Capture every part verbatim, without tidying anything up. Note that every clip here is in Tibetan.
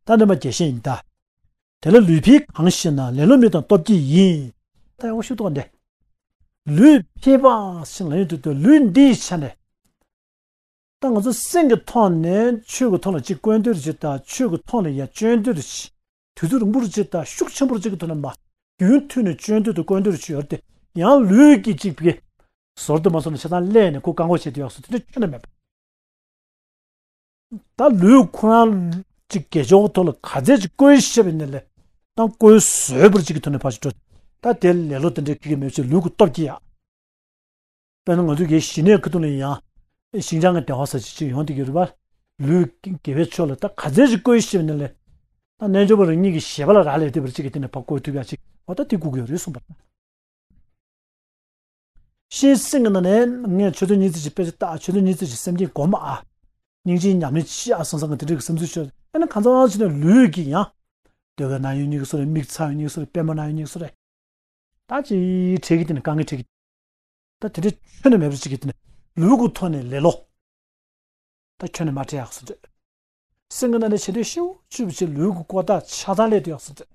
ད་འདི་མ་རྒྱས་བཤད་ཡིན་ད། དེ་ལ་ལུས་འཕེལ་གང་ཞེ་ན། ལེ་ལོ་མི་གཏོང་སྟོབས་ཀྱིས་ཡིན། ད་ཡག་པོ་ཞུ་དོགས་འདི། ལུས་འཕེལ་བ་ཞིག་ལ་ཡོད་དུས་ལུས་འདིའི་ཆ་ནས། ད་ང་ཚོ་སེམས་ཀྱི་ཐོག་ནས་ཆོས་ཀྱི་ཐོག་ལ་གཅིག་བཀོད་འདོད་ཅིག་དང་ཆོས་ཀྱི་ཐོག་ལ་ཡ་སྤྱོད་འདོད་ཅིག་དུས་ཚོད་རིང་པོ་ཅིག་དང་ཤུགས་ཆེན་པོ་ཅིག་གི་ཐོག་ནས་མ་རྒྱུན་མཐུད་ནས་སྤྱོད་འདོད་དུ་བཀོད་འདོད་ཅིག་ཡོད་དེ། ཡང་ལུས་ཀྱི་གཅིག་པའི་ཟོར་དུ་མ་སོང་ན་ཆ་ཚང་ལས་ནས་ཁོ་བཀག་འགོག་བྱེད་དུ་ཡག་སོ་དེ་འདྲ་ཁྱོན་ནས་མེད་པ། ད་ལུས་ཁོ་རང་གཅིག་དགེ་སྦྱོར་ཐོག་ལ་ག་ཚད་ཅིག་བཀོལ་ཤེས་པ་ཡིན་ན་ལས། ད་བཀོལ་བཟོད་པར་ཅིག་གི་ཐོག་ནས་ཕར་ཅིག་འགྲོ། ད་དེ་ལས་ལོ་དེ་འདྲའི་ཁི་གི་མེད་ཅིག་ལུས་ཀྱི་སྟོབས་ཀྱིས་ཡ། དཔེར་ན་ང་ཚོ་གི་ཞི་གནས་ཁ་ཐུག་ལ་ཡང་ཤིན་སྦྱངས་ཀྱི་བདེ་བ་ཟེར་ཅིག་ཅིག་ཡོང་དེ་གི་རེད་པ། ལུས་དགེ་བའི་ཕྱོགས་ལ་ད་ག་ཚད་ཅིག་བཀོལ་ཤེས་པ་ཡིན་ན་ལས། ད་རྣལ་འབྱོར་པ་རང་ཉིད་ཀྱི་བཞེད་པ་ལ་རག་ལས་དེ་བར་ཅིག་གི་དེ་ནས་ཕར་བཀོལ་ཐུབ་ཡག་ཅིག་འོ་ད་དེ་བཀོལ་གི་ཡོད་རེད་གསུངས་པ། ཤིང་སེང་གི་ནང་ནས་ངས་ཆོས་ཚན་གཉིས་ཚིག་ཅིག་དཔེ་ཆ་ལྟ། ཆོས་ཚན་གཉིས་ཚིག་ཅིག་སེམས་ཅན་སྒོམ་ཨ། སྙིང་རྗེའི་ཉམས་ལེན་ཅི་ཨ་སང་སང་གི་དེ་འདྲའི་གི་བསམ་ཚུལ་ཤོད། ཨ་ནི་གང་ཚང་ཨ་ཅི་ནས་ལུས་ཀྱི་ཡང་། ཟློས་གར་ན་ཡོད་ཉིག་སོ་རེད། མིག་ཚ་ཡོད་ཉིག་སོ་རེད། པད་མ་ན་ཡོད་ཉིག་སོ་རེད། ད་ཅི་ཁྲེལ་གི་དེ་ནས་དཀའ་ངལ་ཁྲེལ་གི། ད་དེ་འདྲའི་ཆོས་ནས་མེད་པ་ཅིག་གི་དེ་ནས་ལུས་ཀྱི་ཐོག་ནས་ལེ་ལོ། ད་ཁྱོན་ནས་མ་བྲལ་ཡག་སོ་འདྲ། སེམས་ཀྱི་ནང་ནས་བྱེད་འདོད་ཤེའུ་བཅུ་བྱེད་ལུས་ཀྱི་ཀོ་ད་ཆ་ཚང་ལས་དུ་ཡག་སོ་འདྲ།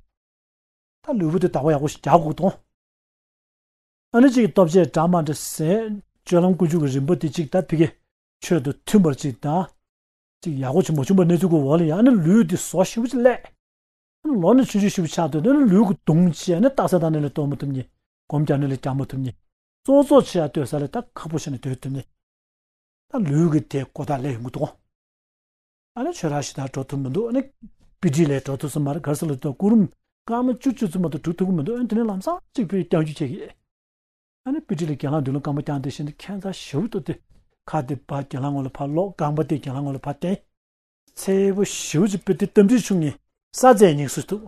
ད་ལུས་པོ་དེ་བདག་པོ་ཡག་པོ་ཞིག་རྒྱག་དགོས་དང་། ཨ་ནི་གཅིག་གི་སྟོབས་ཆེ་འདྲ་མ་འདྲ་ཟེར་སྤྱོད་ལམ་ཀུན་འབྱུང་གི་རིམ་པ་དེ་གཅིག་ད་ཕི་གེ་ཆོས་དང་མཐུན་པར་གཅིག་དང་། གཅིག་ཡག་པོ་ཅིག་མ་བྱུང་བར་གནས་ཚུལ་གྱི་འོག་ལ་ཡང་ཨ་ནི་ལུས་དེ་ཟོ་ཤེའུ་ཅིག་ལས། ལོ་ནི་ཆུང་ཆུང་ཞིག་ཆགས་སྡོད་དུས་ནི་ལུས་ཀྱི་གདུང་བྱས་ནས་རྟགས་གསལ་བཏང་ནས་ལས་གཏོང་མ་ཐུབ་ནི། སྒོམ་རྒྱག་ནས་ལས་རྒྱག་མ་ཐུབ་ནི། གཙོ་གཙོ་ཆེ་ཡ་ལྟོས་ས་ལས་ད་ཁག་པོ་བྱས་ནས་སྡོད་ཐུབ་ནི། ད་ལུས་ཀྱི་དེ་ཀོ་ད་ལས་ཡོང་གི་འདུག་ཨ་ནི་ཆོས་ར་ཞིག་ད་འགྲོ་ཐུབ་མི་འདུག་ཨ་ནི་དཔེ་ཁྲིད་ལས་འགྲོ་ཐུབ་ས་མ་རེད། ག་རེ་ཟེར་ལབ་དུས་སྐུ་རིམ་སྐར་མ་བཅུ་བཅུ་ཙམ་མ་གཏོགས་སྒྲུབ་ཐུབ་ཀྱི་མི་འདུག་ཨ་ནི་དེ་ནས་ལམ་སང་གཅིག་པུས་རྐྱང་རྒྱུ་བྱེད་ཀྱི། ཨ་ནི་དཔེ་ཁྲིད་ལ་རྒན་ལགས་མདུན་ལ་རྐང་པ་བརྐྱངས་ཏེ་བཞིན་དུ་ཁྱད་མཚར་ཞེ་པོ་འདུག་སྟེ། ཁ་དེ་ཕར་རྒན་ལགས་ངོ་ལ་ཕར་སློག་རྐང་པ་དེ་རྒན་ལགས་ངོ་ལ་ཕར་བསྟན། མཚེར་པོ་ཞེ་པོ་ཅིག་དཔེ་དེ་རྟ་མགྲིན་ཆུང་ངེ་ས་རྫས་ཉིག་སུ་འདུག་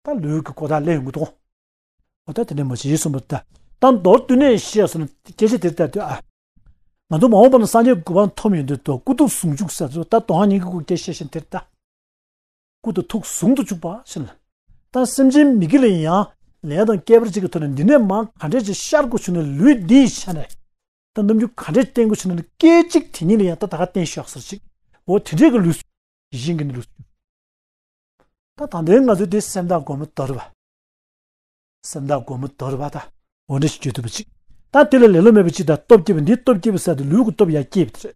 ད་ལུས་ཀྱི་ཀོ་ད་ལས་ཡོང་གི་འདུག་འོ་ད་དེ་འདྲ་མ་བྱེད་གསུངས་པ་ད། ད་མདོར་བསྡུས་ནས་བཤད་སོང་ན་སྐད་ཆ་དེ་ལྟར་དུ་ཨ། ང་ཚོ་མ་འོངས་པ་ན་སངས་རྒྱས་གོ་འཕང་ཐོབ་ཡོང་དུས་དུ་སྐུ་ཐུགས་ཟུང་འཇུག་ཟེར་ཚུལ་ད་དོན་སྙིང་གི་སྐུ་སྐད་བཤད་བཞིན་དེ་ལྟར། སྐུ་དང་ཐུགས་ཟུང་དུ་འཇུག་པ་ཞེས་ལ། ད་སེམས་ཅན་མི་དགེ་ལ་ཡང་ལས་དང་བསྐལ་པ་གཅིག་གི་ཐོག་ནས་འདི་ནས་མར་ག་འདྲས་ཅིག་ཤར་དགོས་བྱུང་ན་ལུས་འདིའི་ཆ་ནས། ད་རྣམ་འགྱུར་ག་འདྲས་བསྟན་དགོས་བྱུང་ན་སྐད་ཅིག་དེ་ཉིད་ལ་ཡང་ད་ད་ག་བསྟན་ཤོག་ཟེར་ཅིག་འོ་དེ་འདྲས་ཀྱི་ལུས་སུ། ཡིད་བཞིན་གྱི་ནི་ལུས་སུ་གྱུར། ད་ད་ལྟའི་ང་ཚོས་དེ་སེམས་དང་སྒོ་མོ་དོར་བ། སེམས་དང་སྒོ་མོ་དོར་བ་ད། འོ་འདྲ་ཞིག་བརྗོད་ཐུབ་པ་ཅིག་ད་དེ་ལ་ལེ་ལོ་མེད་པ་ཅིག་དང་སྟོབས་སྐྱེས་པ་འདི་སྟོབས་སྐྱེས་པ་ཟེར་དེ་ལུས་ཀྱི་སྟོབས་ཡར་སྐྱེས་པ་དེ་རེད།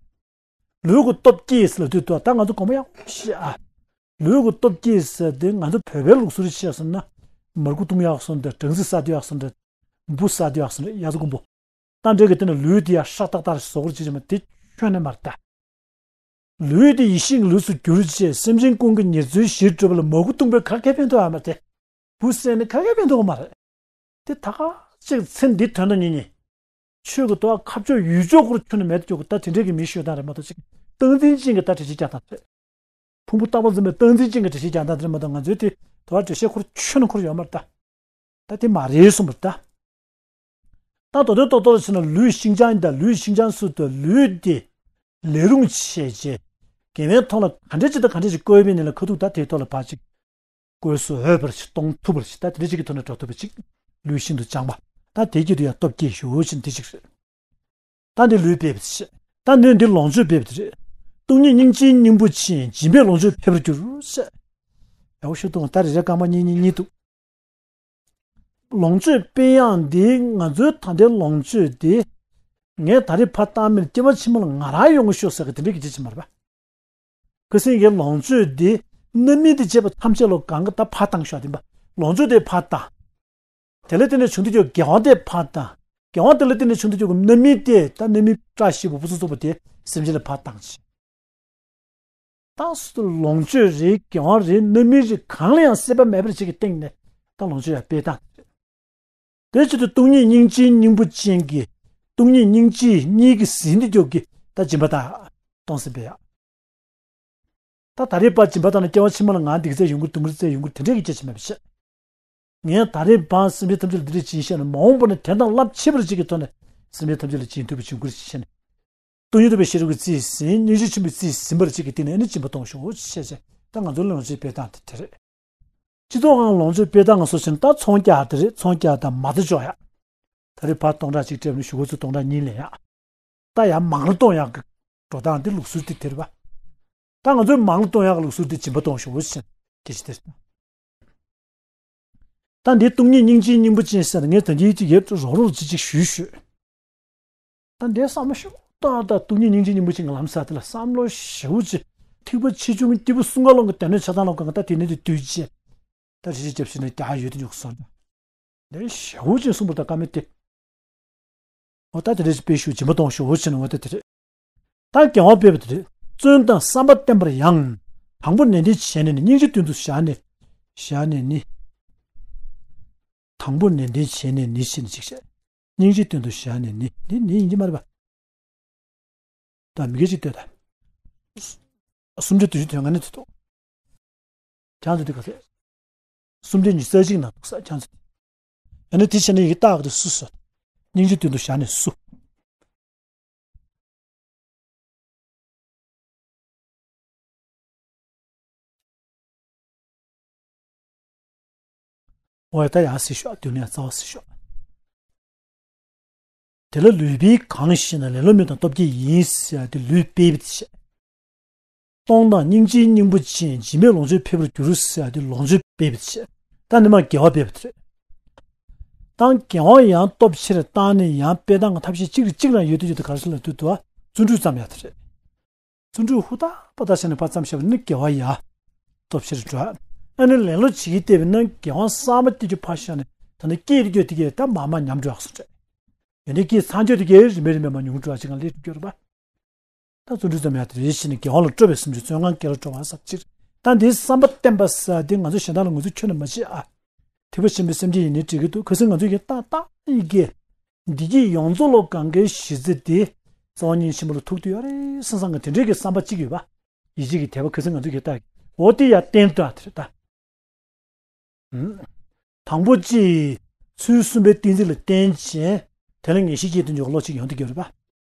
ལུས་ཀྱི་སྟོབས་སྐྱེས་ཟེར་ལ་དུས་དུ་ད་ང་ཚོ་གོམ་པ་ཡག་པོ་ཤེས་ཨ། ལུས་ཀྱི་སྟོབས་སྐྱེས་ཟེར་དེ་ང་ཚོ་བོད་པའི་ལུགས་སྲོལ་བཤད་སོང་ན། མར་ཁུ་བཏུང་ཡག་སོང་དེ་སྦྲང་རྩི་ཟ་དུ་ཡག་སོང་དེ། འབུ་ཟ་དུ་ཡག་སོང་དེ་གཡའ་ཟ་ཀུན་པོ། ད་འདྲེ་གི་དེ་ནས་ལུས་དེ་ཡང་ཧྲག་ཏག་ཏག་བཟོ་དགོས་ཅི་ཅི་མ་དེ་ཁྱོན་ནས་མ་རེད་ད། ལུས་དེ་ཡིད་བཞིན་གྱི་ལུས་སུ་གྱུར་ཅེས་སེམས་ཅན་ཀུན་གྱི་ཉེར་འཚོའི་གཞིར་གྲུབ་པ་ལ་མར་ཁུ་བཏུང་བས་ག་གེ་ཕན་ཐོགས་ཨ་མ་དེ། འབུ་བསད་ནས་ག་གེ་ཕན་ཐོགས་མ་རེད། དེ་ད་ག་ཅིག་ཚེ་འདི་དོན་དང་གཉེན་ཉེ། ཆོས་ཀྱི་ཐོག་ཁ་ཕྱོགས་ཡུལ་ཕྱོགས་སྐོར་ཁྱོན་ནས་མེད་དུ་གྱུར་ད་དེ་འདྲས་ཀྱི་མི་ཤོད་སྟངས་རེད་མ་གཏོགས་ཅིག་སྟངས་འཛིན་ཅན་གྱི་ད་གྲ་སྒྲིག་རྒྱག་སྟངས་རེད། ཕུང་པོ་རྟག་པར་འཛིན་པའི་སྟངས་འཛིན་ཅན་གྱི་འགྲེལ་བཤད་རྒྱག་སྟངས་དེ་མ་གཏོགས་ང་ཚོའི་དེ་དོ་བ་འགྲེལ་བཤད་ཁོར་ཁྱོན་ནས་ཁོར་ཡོད་མ་རེད་ད། ད་དེ་མ་རེད་གསུངས་པ་རེད་ད། ད་མདོ་དོན་རྡོག་རྡོག་ལ་བྱས་ན་ལུས་ཤིན་སྦྱངས་ཡིན་ད་ལུས་ཤིན་སྦྱངས་སུ་དུ་ལུས་དེ་ལས་རུང་བྱས་རྗེས་དགེ་བའི་ཐོག་ལ་ག་འདྲས་ཅིག་དང་ག་འདྲས་ཅིག་བཀོལ་བས་ནི་ལ་ཁ་ཐུག་ད་དེའི་ཐོག་ལ་ཕར་ཅིག་བཀོལ་སྲོལ་འོས་པར་ཞིག་གཏོང་ཐུབ་པར་ཞིག་ད་དེ་འདྲ་ཞིག་གི་ཐོག་ནས་འགྲོ་ཐུབ་པ་ཅིག་ལུས་ཤིན་ཏུ་སྦྱངས་པ། ད་དེ་རྒྱུད་དུ་ཡང་སྟོབས་སྐྱེས་ཞུ་བཞིན་དེ་ཅིག་རེད། ད་འདི་ལུས་འཕེལ་བ་ཞེས། ད་ནི་འདི་ལོངས་སྤྱོད་འཕེལ་བ་རེད། སྟོང་ཉིད་སྙིང་རྗེའི་སྙིང་པོ་ཅན་སྦྱིན་པས་ལོངས་སྤྱོད་འཕེལ་བར་འགྱུར་ཞེས། ཡག་པོ་ཞུ་དང་ད་རེ་རེ་རྐང་པ་གཉིས་གཉིས་གཉིས་འདུག་ལོངས་སྤྱོད་འཕེལ་ཡག་འདི་ང་ཚོའི་ད་ལྟའི་ལོངས་སྤྱོད་འདི། ངས་ད་རེས་ཕར་བཏང་མིན་སྐྱེ་བ་ཕྱི་མ་ལ་ང་རང་ཡོང་གི་ཤོག་ཟེར་གི་དེ་འདྲ་གི་ཅི་ཅི་མ་རེད་པ། ཁ་སང་གི་ལོངས་སྤྱོད་འདི་རྣམ་སྨིན་དེ་བྱས་པ་ཐམས་ཅད་ལོ་གང་གི་ད་ཕར་བཏང་ཤོག་དེ་པ། ལོངས་སྤྱོད་དེ་ཕར་བཏང་། དེ་ལས་དེ་ནས་བྱུང་དུས་ཀྱི་དགེ་བ་དེ་ཕར་བཏང་། དགེ་བ་དེ་ལས་དེ་ནས་བྱུང་དུས་ཀྱི་རྣམ་སྨིན་དེ་ད་རྣམ་སྨིན་བཀྲ་ཤིས་པ་ཕུན་སུམ་ཚོགས་པ་དེ་སེམས་ཅན་ལ་ཕར་བཏང་ཞིང་། ད་སུ་ལོངས་སྤྱོད་རེད་དགེ་བ་རེད་རྣམ་སྨིན་རེད་གང་ལ་ཡང་སྲེད་པ་མེད་པར་བྱེད་ཀྱི་སྟེང་ནས་ད་ལོངས་སྤྱོད་ཡང་སྤེལ་སྟངས་དེ་རེད། དེ་བྱེད་དུས་སྟོང་ཉིད་སྙིང་རྗེའི་སྙིང་པོ་ཅན་གྱི་སྟོང་ཉིད་སྙིང་རྗེ་གཉིས་ཀྱི་ཟིན་དེ་འཇོག་གི་ད་སྦྱིན་པ་དང་གཏོང་སེམས་སྤེལ་ཡག་ད་ད་རེས་པ་སྦྱིན་པ་བཏང་ན་སྐྱེ་བ་ཕྱི་མ་ལ་ང་འདི་ག་ཚད་ཡོང་གི་རེད་དུང་གི་རྩལ་ཡོང་གི་རེད་དེ་འདྲས་ཀྱི་སྐད་ཆ་མེད་པ་བཤད། ངས་ད་རེས་པ་སེམས་ཅན་ཐམས་ཅད་ལ་འདི་འདྲས་བྱིན་ཤེས་ན་མ་འོངས་པ་ན་དེ་དང་རླབས་ཆེ་བར་ཅིག་གི་ཐོག་ནས་སེམས་ཅན་ཐམས་ཅད་ལ་བྱིན་ཐུབ་པ་བྱུང་གི་རེད་ཤེས་ནས། སྟོང་ཉིད་རྟོགས་པའི་ཤེས་རབ་ཀྱི་རྩིས་ཟིན་སྙིང་རྗེ་ཆེན་པོའི་རྩིས་ཟིན་པར་ཅིག་གི་སྟེང་ནས་ཨ་ནི་སྦྱིན་པ་གཏོང་ཤོག་ཅེས་བྱས་ད་ང་ཚོ་ལོངས་སྤྱོད་སྤེལ་སྟངས་དེ་དེ་རེད། སྤྱི་ཚོགས་ཁང་ལོངས་སྤྱོད་སྤེལ་སྟངས་ང་ཚོ་བྱས་ན་ད་ཚོང་རྒྱག་དེ་རེད། ཚོང་རྒྱག་དང་མ་རྩ་འཇོག་ཡག་ད་རེས་ཕར་སྟོང་ཕྲག་གཅིག་སྤྲད་ནས་གཞུག་གུ་ཚོ་སྟོང་ཕྲག་གཉིས་ལེན་ཡག་ད་ཡང་མང་རུ་གཏོང་ཡག་གི་འགྲོ་སྟངས་འདི་ལུགས་སྲོལ་འདི་དེ་རེད་པ། ད་ང་ཚོའི་མང་གཏོང་ཡག་ལུགས་སྲོལ་དེ་སྦྱིན་པ་གཏོང་ཤོག་ཟེར་གྱི་ཆེད་དེ། ད་འདི་སྟོང་ཉིད་སྙིང་རྗེའི་སྙིང་པོ་ཅན་ཟེར་ན་ངས་ད་འདི་ཅིག་ཡོད་རོགས་རོགས་ཅིག་ཅིག་ཞུས་ཞུས། ད་འདི་བསམ་བློ་ཞིབ་ཏོག་ཏག་སྟོང་ཉིད་སྙིང་རྗེའི་སྙིང་པོ་ཅན་གྱི་ལམ་ཟེར་དེ་ལ་བསམ་བློ་ཞིབ་ཅིག་ཐེག་པ་ཆེ་ཆུང་སྐྱེས་བུ་གསུམ་ཀ་སློང་གི་སྡེ་སྣོད་ཆ་ཚང་སློང་གི་ད་དེ་ནས་དེ་དུས་ཅི། ད་རེ་ཞིག་རྒྱབ་ཤིག་ནས་རྒྱ་ཡོད་དེ་ཉོག་སོང་། འདི་ཞེ་པོ་ཅིག་གསུངས་པ་ད་ཀ་མེད་དེ། འོ་ད་དེ་རེ་ཞིག་དཔེ་ཞུ་སྦྱིན་པ་གཏོང་ཞུ་འོ་ཕྱིན་འོ་ད་དེ་རེད། ད་དགེ་བ་སྤེལ་བ་དེ་རེད། བརྩོན་དང་བསམ་པ་བརྟན་པར་ཡང་། དང་པོ་ནན་ཏན་བྱས་ནས་ནི་སྙིང་རྗེ་མདུན་དུ་བཞག་ནས། བཞག་ནས་ནི། དང་པོ་ནན་ཏན་བྱས་ནས་ནི་ཞེས་ནི་ཅིག་བཤད། སྙིང་རྗེ་མདུན་དུ་བཞག་ནས་ནི་འདི་ནི་ཡིན་གྱི་མ་རེད་པ། ད་མི་སྐད་ཅིག་ལྟོས་ད། སུམ་ཁྲི་བདུན་ཅུ་དོན་ལྔ་ནི་དེ་ཐོག་ཁྱང་ཚོ་འདི་ག་ཚད། སུམ་ཁྲི་ཉི་ཤུ་རྩ་གཅིག་ནང་འདུག་ས་ཁྱང་ཚོ་འདི། ཨ་ནི་དེ་བྱས་ན་ཡི་གེ་རྟགས་དེ་སུ་སོ། སྙིང་རྗེ་མདུན་དུ་བཞག་ནས་སུ། འོ་ཡ་ད་ཡང་སྲིད་ཤོག་དུས་ནས་རྩ་བ་སྲིད་ཤོག་དེ་ལ་ལུས་པས་གང་ཞེ་ན་ལེ་ལོ་མེད་དང་སྟོབས་ཀྱིས་ཡིན་ཟེར་ཡ་དེ་ལུས་སྤེལ་བའི་དེ་བྱས། གཏོང་དང་སྙིང་རྗེའི་སྙིང་པོ་ཅན་འཇིགས་མེད་ལོངས་སྤྱོད་འཕེལ་བར་འགྱུར་ཟེར་ཡ་དེ་ལོངས་སྤྱོད་སྤེལ་བའི་དེ་བྱས། ད་ནི་མ་དགེ་བ་སྤེལ་བ་དེ་རེད། ད་དགེ་བ་ཡང་སྟོབས་ཆེར་བཏང་ནས་ཡང་སྤེལ་སྟངས་ཐབས་ཤེས་གཅིག་རེ་གཅིག་རང་ཡོད་དུ་ཡོད་དུ་ག་རེ་ཟེར་ལ་དུས་དུ་བརྩོན་འགྲུས་ཙམ་ཡང་དེ་རེད། བརྩོན་འགྲུས་ཧུར་ཐག་པ་དག་བྱས་ནས་ཕར་མཚམས་བཞག་པ་ནི་དགེ་བ་ཡ། སྟོབས་ཆེར་འགྲོ། ཨ་ནི་ལེ་ལོ་བྱེད་ཀྱི་བལྟས་པ་ན་དགེ་བ་གསར་མ་སྐྱེ་རྒྱུ་ཕར་བཞག་ནས་ད་ནི་སྐྱེས་རྒྱུ་དེ་གས་ད་མ་མ་ཉམས་འགྲོ་ཡག་སུ་འདྲ། ཡོན་ཏན་སྐྱེས་ཚང་ཆོས་དེ་གས་རིམ་པས་རིམ་པས་མ་ཉུང་འགྲོ་བ་ཅིག་གང་ལས་སྒྲུབ་རྒྱུ་རེད་པ། ད་བརྩོན་འགྲུས་ཙམ་ཡང་དེ་རེ་བཞིན་དགེ་བ་ལ་སྤྲོ་བའི་སེམས་ཀྱིས་བརྩོན་གང་དགེ་ལ་སྤྲོ་བ་ཟབ་ཕྱིར། ད་འདིའི་བསམ་པ་བརྟན་པ་ཟེར་དེ་ང་ཚོ་གཞན་དག་ལ་ངོས་འཛིན་ཁྱོན་ནས་མ་བྱེད་ཨ། ཐེག་པ་ཆེན་པོའི་སེམས་བསྐྱེད་ཡིན་ནའི་འགྲིག་གི་འདུག་ཁ་སང་ང་ཚོས་ཀྱི་ཏག་ཏག་ཡི་གེ་བདེ་སྐྱིད་ཡོངས་རྫོགས་ལོ་གང་གའི་གཞི་རྩ་དེ་རྩ་བ་ཉིད་ཆེན་པོ་ལ་ཐུག་དུ་ཡོད་རེད་བསམ་བསམ་གི་དེ་འདྲའི་གི་བསམ་པ་གཅིག་ཡོད་པ། ཡིད་ཆེས་ཀྱི་དད་པ་ཁ་སང་ང་ཚོས་ཀྱི་ཏག་འོ་དེ་ཡང་བརྟན་དུ་ཨ་དེ་རེད་ད། དང་པོ་གཅིག་ཚུལ་གསུམ་པའི་ཏིང་འཛིན་ལ་བརྟེན་ཅིང་དེ་ལ་ངེས་ཤེས་སྐྱེས་ཏེ་འཇོག་བློ་གཅིག་ཡོང་དུ་གྱུར་པ།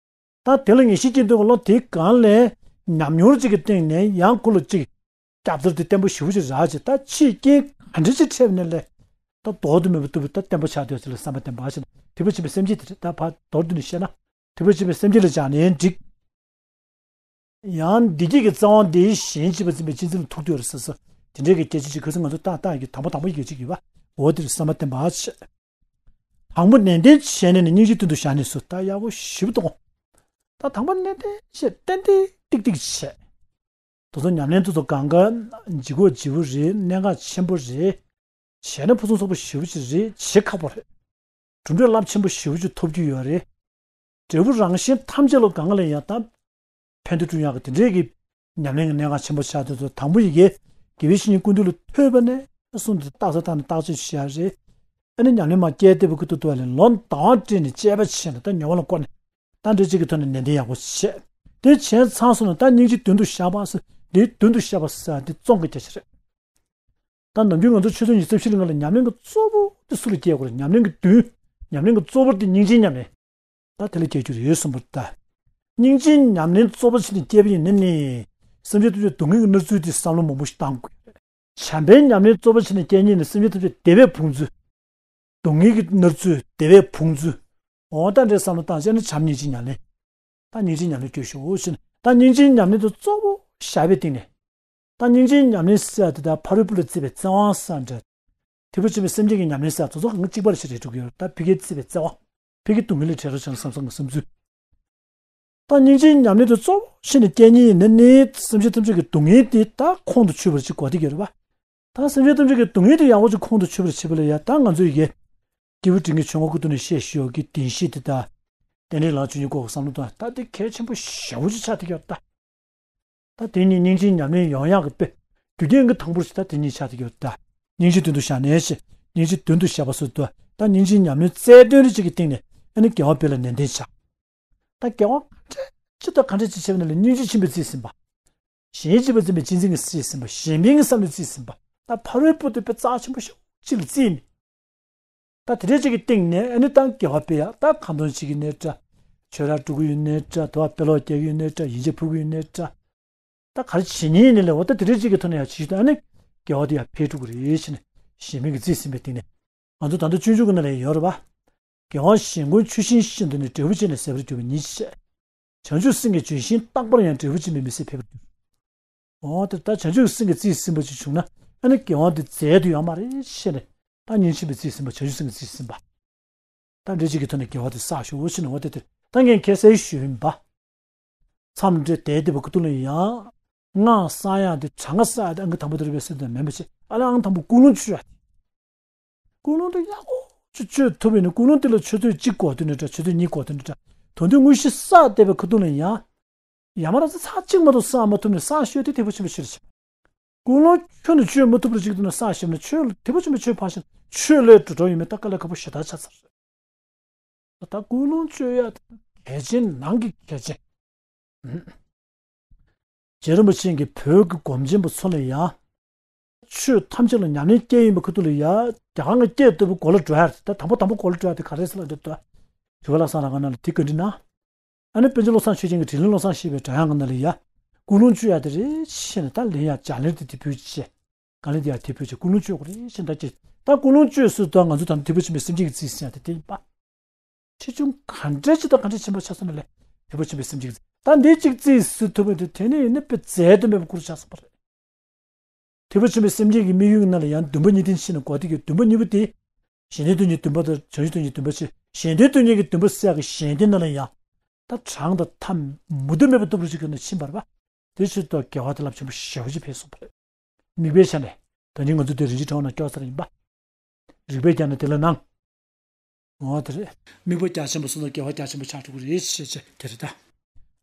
ད་དེ་ལ་ངེས་ཤེས་སྐྱེས་ཏེ་བློ་དེ་གང་ལས་ཉམས་མྱོང་གཅིག་གི་སྟེང་ནས་ཡང་ཁོ་ལ་གཅིག་སྐྱབས་འཛེར་དེ་བརྟན་པོ་ཞེ་པོ་ཅིག་རག་ཅིག་ད་ཕྱིའི་རྐྱེན་ག་འདྲ་ཅིག་འཕྲད་ནས་ལས་ད་ལྡོག་ཏུ་མེད་པ་ལྟ་བུ་ད་བརྟན་པོ་ཆགས་སྡོད་ཅིག་ལ་བསམ་པ་བརྟན་པ་ཞིག་ཐེག་པ་ཆེན་པོའི་སེམས་བསྐྱེད་དེ་རེད། ད་ཕར་མདོར་བསྡུས་ནས་བཤད་ན་ཐེག་པ་ཆེན་པོའི་སེམས་བསྐྱེད་ལ་སྦྱངས་ནས་འགྲིག་ཡང་བདེ་སྐྱིད་ཀྱི་རྩ་བ་འདི་གཞན་གཅེས་པར་འཛིན་པའི་གཅེས་འཛིན་ལ་ཐུག་དུས་རེད་ཟེར་ཟེར་དེ་འདྲའི་གི་སྐད་ཆ་ཅིག་ཁ་སང་ང་ཚོ་ཏག་ཏག་གི་དང་པོ་དང་པོ་ཡི་གེ་ཅིག་ཡོད་པ། འོ་དེར་བསམ་པ་བརྟན་པ་བྱས། དང་པོ་ནན་ཏན་བྱས་ནས་ནི་སྙིང་རྗེ་མདུན་དུ་བཞག་ནས་སུ་ད་ཡག་པོ་ཞིབ་ཏུ་ད་དང་པོ་ནན་ཏན་བྱས་ཏན་ཏན་ཏིག་ཏིག་བྱས། དེ་ཚོ་ཉམས་ལེན་དེ་ཚོ་གང་ག་ལྗིད་ཁོག་ལྗིད་པོ་རེད། གནད་འགག་ཆེན་པོ་རེད། བྱས་ན་ཕུན་སུམ་ཚོགས་པོ་ཞེ་པོ་ཅིག་རེད། བྱེད་ཁག་པོ་རེད། གྲུབ་འབྲས་རླབས་ཆེན་པོ་ཞེ་པོ་ཅིག་ཐོབ་རྒྱུ་ཡོད་རེད། འབྲས་བུ་རང་གཞན་ཐམས་ཅད་ལ་གང་ལ་ཡང་དང་ཕན་བདེ་བསྐྲུན་ཡག་གི་དེ་འདྲའི་གི་ཉམས་ལེན་གྱི་གནད་འགག་ཆེན་པོ་ཆགས་དུས་ཚོ་དང་པོ་ཡི་གེ་དགེ་བའི་བཤེས་གཉེན་ཀུན་འདུས་ལ་ཐོས་པ་ནས་གསུངས་ཏེ་རྟགས་གསལ་བཏང་ནས་བརྟག་དཔྱད་བྱེད་ཡག་རེད། ཨ་ནི་ཉམས་ལེན་མ་སྐྱེས་བདེ་བོ་ཀུན་ཏུ་ཏོ་ལས་ལོ་ཟླ་བ་སྤྲད་ནས་དཔྱད་པ་བྱས་ནས་ད་ཉམས་ལེན་བཀོལ་ནས་ད་འདྲ་གཅིག་གི་ཐོག་ནས་ནན་ཏན་ཡག་པོ་བྱས། དེ་བྱས་ཚང་སོང་ན་ད་སྙིང་རྗེ་མདུན་དུ་བཞག་པ་ཟེར་འདིའི་མདུན་དུ་བཞག་པ་ཟེར་འདི་བཙོང་གི་རྒྱ་ཆེ་རེད། ད་ནམ་རྒྱུན་ང་ཚོ་ཆུ་ཚོད་ཉི་ཤུ་རྩ་བཞི་ལ་ང་ལ་ཉམས་ལེན་གྱི་གཙོ་བོ་དེ་སུ་ལ་སྐྱེལ་དགོས་རེད། ཉམས་ལེན་གྱི་མདུན། ཉམས་ལེན་གྱི་གཙོ་བོ་དེ་སྙིང་རྗེའི་ཉམས་ལེན། ད་དེ་ལ་སྐྱེལ་རྒྱུ་རེད་གསུངས་པ་རེད་ད། སྙིང་རྗེའི་ཉམས་ལེན་གཙོ་བོ་ཆེ་ནས་སྐྱེས་པ་ཡིན་ན་ནི། སེམས་ཅན་ཐམས་ཅད་སྡུག་བསྔལ་གྱི་མནར་ཚུལ་དེ་བསམ་བློ་མང་པོ་ཞིག་བཏང་དགོས། བྱམས་པའི་ཉམས་ལེན་གཙོ་བོ་ཆེ་ནས་སྐྱེས་ཉིད་ནི་སེམས་ཅན་ཐམས་ཅད་བདེ་བའི་ཕུང་ཚུལ། སྡུག་བསྔལ་གྱི་མནར་ཚུལ་བདེ་བའི་ཕུང་ཚུལ། འོ་ད་འདྲའི་བསམ་བློ་བཏང་བྱས་ན་བྱམས་སྙིང་རྗེའི་ཉམས་ལེན། ད་སྙིང་རྗེའི་ཉམས་ལེན་སྐྱོན་ཤོག་ཞེ་ན་ད་སྙིང་རྗེའི་ཉམས་ལེན་དེ་གཙོ་བོ་བཞག་པའི་སྟེང་ནས། ད་སྙིང་རྗེའི་ཉམས་ལེན་ཟེར་ཡ་དེ་ད་ཕ་རོལ་པོ་ལ་བརྩེ་བའི་བརྩེ་དབང་ཟེར་འདྲ། ཐེག་པ་ཆེན་པོའི་སེམས་བསྐྱེད་ཀྱི་ཉམས་ལེན་ཟེར་ཡ་དེ་ཚོ་གང་གཅིག་པ་རེ་ཞིག་རེད་འགྲོ་གི་ཡོད་རེད། ད་ཕ་གིར་བརྩེ་བའི་བརྩེ་བ། ཕ་གིར་སྡུག་བསྔལ་ལས་བྲལ་རོགས་བྱས་ན་བསམ་བསམ་གྱི་བསམ་ཚུལ། ད་སྙིང་རྗེའི་ཉམས་ལེན་དེ་གཙོ་བོ་བྱས་ནས་སྐྱེས་ཉིད་ཡིན་ན་ནི་སེམས་ཅན་ཐམས་ཅད་ཀྱི་སྡུག་བསྔལ་དེ་ད་ཁོང་དུ་ཆུད་པར་བྱེད་དགོས་བསྡད་ཀྱི་ཡོད་རེད་པ། ད་སེམས་ཅན་ཐམས་ཅད་ཀྱི་སྡུག་བསྔལ་དེ་ཡག་པོ་ཅིག་ཁོང་དུ་ཆུད་པར་བྱེད་པ་ལ་ཡ་ད་ང་ཚོས་ཡི་གེ་སྐྱེས་བུ་འབྲིང་གི་ཆོས་འཁོར་སྐུ་དུ་ནས་བཤད་ཞུ་ཡོད་ཀྱི་བདེན་བཞི་དེ་དང་། རྟེན་འབྲེལ་ལམ་བཅུ་གཉིས་སྐོར་གྱི་བསམ་བློ་དང་ད་དེ་གལ་ཆེན་པོ་ཞེ་པོ་ཅིག་ཆགས་བསྡད་ཀྱི་ཡོད་རེད་ད། ད་དེ་གཉིས་སྙིང་རྗེའི་ཉམས་ལེན་ཡོང་ཡག་གི་དཔེ། རྒྱུ་རྐྱེན་གྱི་དང་པོར་ཞིག་ད་དེ་གཉིས་ཆགས་བསྡད་ཀྱི་ཡོད་རེད་ད། སྙིང་རྗེ་མདུན་དུ་བཞག་ནས་ཞེས་སྙིང་རྗེ་མདུན་དུ་བཞག་པ་སོགས་དུ་ད་སྙིང་རྗེའི་ཉམས་ལེན་རྩལ་འདོན་རེ་གཅིག་གི་སྟེང་ནས་ཨ་ནི་དགེ་བ་སྤེལ་ལ་ནན་ཏན་བྱ། ད་དགེ་བ་ག་འདྲ་ཅི་དང་ག་འདྲ་ཅི་བྱས་པ་ན་ལ་སྙིང་རྗེ་ཆེན་པོས་རྩིས་ཟིན་པ། གཞན་གཅེས་པར་འཛིན་པའི་གཅེས་འཛིན་གྱིས་རྩིས་ཟིན་པ། གཞན་ཕན་གྱི་བསམ་བློས་རྩིས་ཟིན་པ། ད་ཕ་རོལ་པོ་དེ་དཔེ་རྩ་ཆེན་པོ་ཞིག་ལ་རྩིས་ནས། ད་དེ་འདྲའི་ཅིག་གི་སྟེང་ནས་ཨ་ནི་ད་དགེ་བ་སྤེལ་ཡག་ད་ཁ་འདོན་བྱེད་ཀྱི་ནའི་འདྲ། ཆོས་ར་སྒྲུག་གི་ཡོད་ནའི་འདྲ། དུ་བ་དཔེ་ཀློག་རྒྱག་གི་ཡོད་ནའི་འདྲ། ཡིན་གཅིག་ཕུལ་གྱི་ཡོད་ནའི་འདྲ། ད་ག་རེ་བྱེད་ཉེན་ཡིན་ནའི་ལས་འོ་ད་དེ་འདྲའི་ཅིག་གི་ཐོག་ནས་ཡང་བྱེད་ཤུགས་ད་ཨ་ནི་དགེ་བ་དེ་ཡང་འཕེལ་འགྲོ་གི་རེད་ཟེར་ནས་གཞན་ཕན་གྱིས་རྩིས་ཟིན་པའི་སྟེང་ནས། ང་ཚོ་ད་ལྟ་སྤྱོད་འཇུག་གི་ནང་ལ་ཡང་ཡོད་རེད་པ། དགེ་བ་གཞན་ཀུན་ཆུ་བཞིན་ཤིན་ཏུ་ནི། འབྲས་བུ་ཅན་ལས་ཟད་པར་གྱུར་པ་ཉིད་ཅེས། བྱང་ཆུབ་སེམས་ཀྱི་ལྗོན་ཤིང་རྟག་པར་ཡང་། འབྲས་བུ་ཅན་པའི་མི་ཟད་འཕེལ་བར་འགྱུར། འོ་དེ་ད་བྱང་ཆུབ་སེམས་ཀྱིས་རྩིས་ཟིན་པ་ཅིག་བྱུང་ན་ཨ་ནི་དགེ་བ་དེ་འཛད་དུ་ཡོད་མ་རེད་ཤེས་ནས། ད་སྙིང་རྗེ་ཆེན་པོས་རྩིས་ཟིན་པ། བྱང་ཆུབ་སེམས་ཀྱིས་རྩིས་ཟིན་པ། ད་འདྲེ་གཅིག་གི་ཐོག་ནས་དགེ་བ་དེ་བསགས་ཤོག་ཟེར་ནས། འོ་དེ་དེ་ད་ངས་ཁ་སང་ཞུས་ཡིན་པ། མཚམས་འདྲེ་དེ་དེ་བ་ཁུ་ཏུ་ལ་ཡང་སྔགས་བསགས་ཡག་དེ་དྲག་སྔགས་བསགས་ཡག་དེ་ཨང་ཀི་དང་པོ་དེ་རེད་པས་ཟེར་དུས་མིན་པ་བྱས། ཨ་ལས་ཨང་དང་པོ་ཀུན་སློང་བཅོས་ཡག་དེ། ཀུན་སློང་དེ་ཡག་པོ་ཅིག་བཅོས་ཐུབ་ཡིན་ན། ཀུན་སློང་དེ་ལ་ཆུ་ཚོད་གཅིག་འགོར་དུས་ནས་འདྲ། ཆུ་ཚོད་གཉིས་འགོར་དུས་ནས་འདྲ། དོན་དུ་དངོས་གཞི་བསགས་བསྡད་པའི་ཁུ་ཏུ་ལ་ཡང་ཡ་མ་ར་ཚ་ཚ་གཅིག་མ་གཏོགས་བསགས་མ་ཐུབ་ནས་བསགས་ཤོས་དེ་དེ་བ་ཆེན་པོ་ཆེར་ཆེ། ཀུན་སློང་ཁྱོན་ནས་བཅོས་མ་ཐུབ་པར་གཅིག་ཏུ་ན་བསགས་ཞིབ་ན་ཆོས་ལ་དེ་བ་ཆེན་པོ་ཆོས་ཕར་ཕྱིན་ཆོས་ལས་འགྲོ་འགྲོ་ཡིན་མིན་ད་དཀའ་ལས་ཁག་པོ་ཞེ་དྲག་ཆགས་ཚར་རེད། ད་ཀུན་སློང་བཅོས་ཡ་དེ་གལ་ཆེན་ནང་གི་གལ་ཆེན། རྗེ་རིན་པོ་ཆེ་གིས་བོད་ཀྱི་སྒོམ་ཆེན་པོ་ཚོ་ལ་ཡ། ཆོས་ཐམས་ཅད་ལ་ཉམས་ལེན་སྐྱེ་ཡིན་པ་ཁུ་ཐུ་ལ་ཡ། རྒྱ་གར་ང་སྐད་བཏུབ་པའི་གོ་ལ་འགྲོ་ཡ་རེད། ད་དང་པོ་དང་པོ་གོ་ལ་འགྲོ་ཡ་དེ་ག་རེ་ཟེར་ལ་འདི་ལྟོས། དྲི་བ་ལ་སང་ར་ག་ན་ལ་དེ་བཀའ་འདྲི་ན། ཨ་ནི་པཎ་ཆེན་བློ་བཟང་ཆོས་རྒྱན་གྱི་དྲིན་ལན་བློ་བཟང་ཞེས་པའི་སྒྲ་དབྱངས་ཀྱི་ནང་ལ་ཡ། ཀུན་སློང་བཅོས་ཡ་དེ་རེད་ཤེས་ནས། ད་ལན་ཡ་ལྗགས་ལན་དེ་དེ་བུད་ཅེས། ག་ལེ་དེ་ཡ་དེ་བུད་ཅེས་ཀུན་སློང་བཅོས་དགོས་རེད་ཤེས། ད་ཅེས་ད་ཀུན་སློང་བཅོས་སུ་ད་ང་ཚོ་ད་ཐེག་པ་ཆེན་པོའི་སེམས་བསྐྱེད་ཀྱི་རྩིས་ཟེར་ཡ་དེ་དེ་ཡིན་པ། ཆེ་ཆུང་ག་འདྲ་ཅིག་ད་ག་འདྲ་ཆེན་པོ་ཆགས་སོང་ན་ལས། ཐེག་པ་ཆེན་པོའི་སེམས་བསྐྱེད་ཀྱི་རྩིས་ད་འདི་གཅིག་རྩིས་སུ་ཐུབ་པ་དེ་དེ་ནས་ཡིན་ན་དཔེ་རྩལ་དུ་མེད་པ་ཁུར་ཆགས་སོང་བ་རེད། ཐེག་པ་ཆེན་པོའི་སེམས་བསྐྱེད་ཀྱི་དམིགས་ཡུལ་ནང་ལ་ཡང་འདུན་པ་གཉིས་ལྡན་ཕྱིན་ནས་གོ་བདེ་གི། འདུན་པ་གཉིས་པོ་དེ། གཞན་དོན་སྟོང་ཉིད་འདུན་པ་དང་བྱང་ཆུབ་སྟོང་ཉིད་འདུན་པ་བྱས། གཞན་དོན་སྟོང་ཉིད་ཀྱི་འདུན་པ་བསགས་ཀྱི་གཞན་དོན་ནང་ལ་ཡང་། ད་གྲངས་དང་མཐའ་མུ་མཐུད་མེད་པར་སྟོབས་རུ་ཅིག་གི་ནང་ཕྱིན་པར་བ། དེ་ཕྱིར་དུ་དགེ་བ་དེ་རླབས་ཆེན་པོ་ཞེ་པོ་ཅིག་འཕེལ་སོང་བ་རེད། དམིགས་པའི་ཆ་ནས་ད་ནི་ང་ཚོ་དེ་རིན་ཆེན་ཕྲེང་བ་ནང་སྐྱོར་ས་རེད་ཡིན་པ། རིགས་པས་ཀྱང་ནི་དེ་ལ་སྣང་། འོ་དེ་རེད། དམིགས་པ་རྒྱ་ཆེན་པོ་སོང་ན་དགེ་བ་རྒྱ་ཆེན་པོ་ཆགས་འགྲོ་གི་རེད་ཅེས་བྱས་དེ་རེད་ད།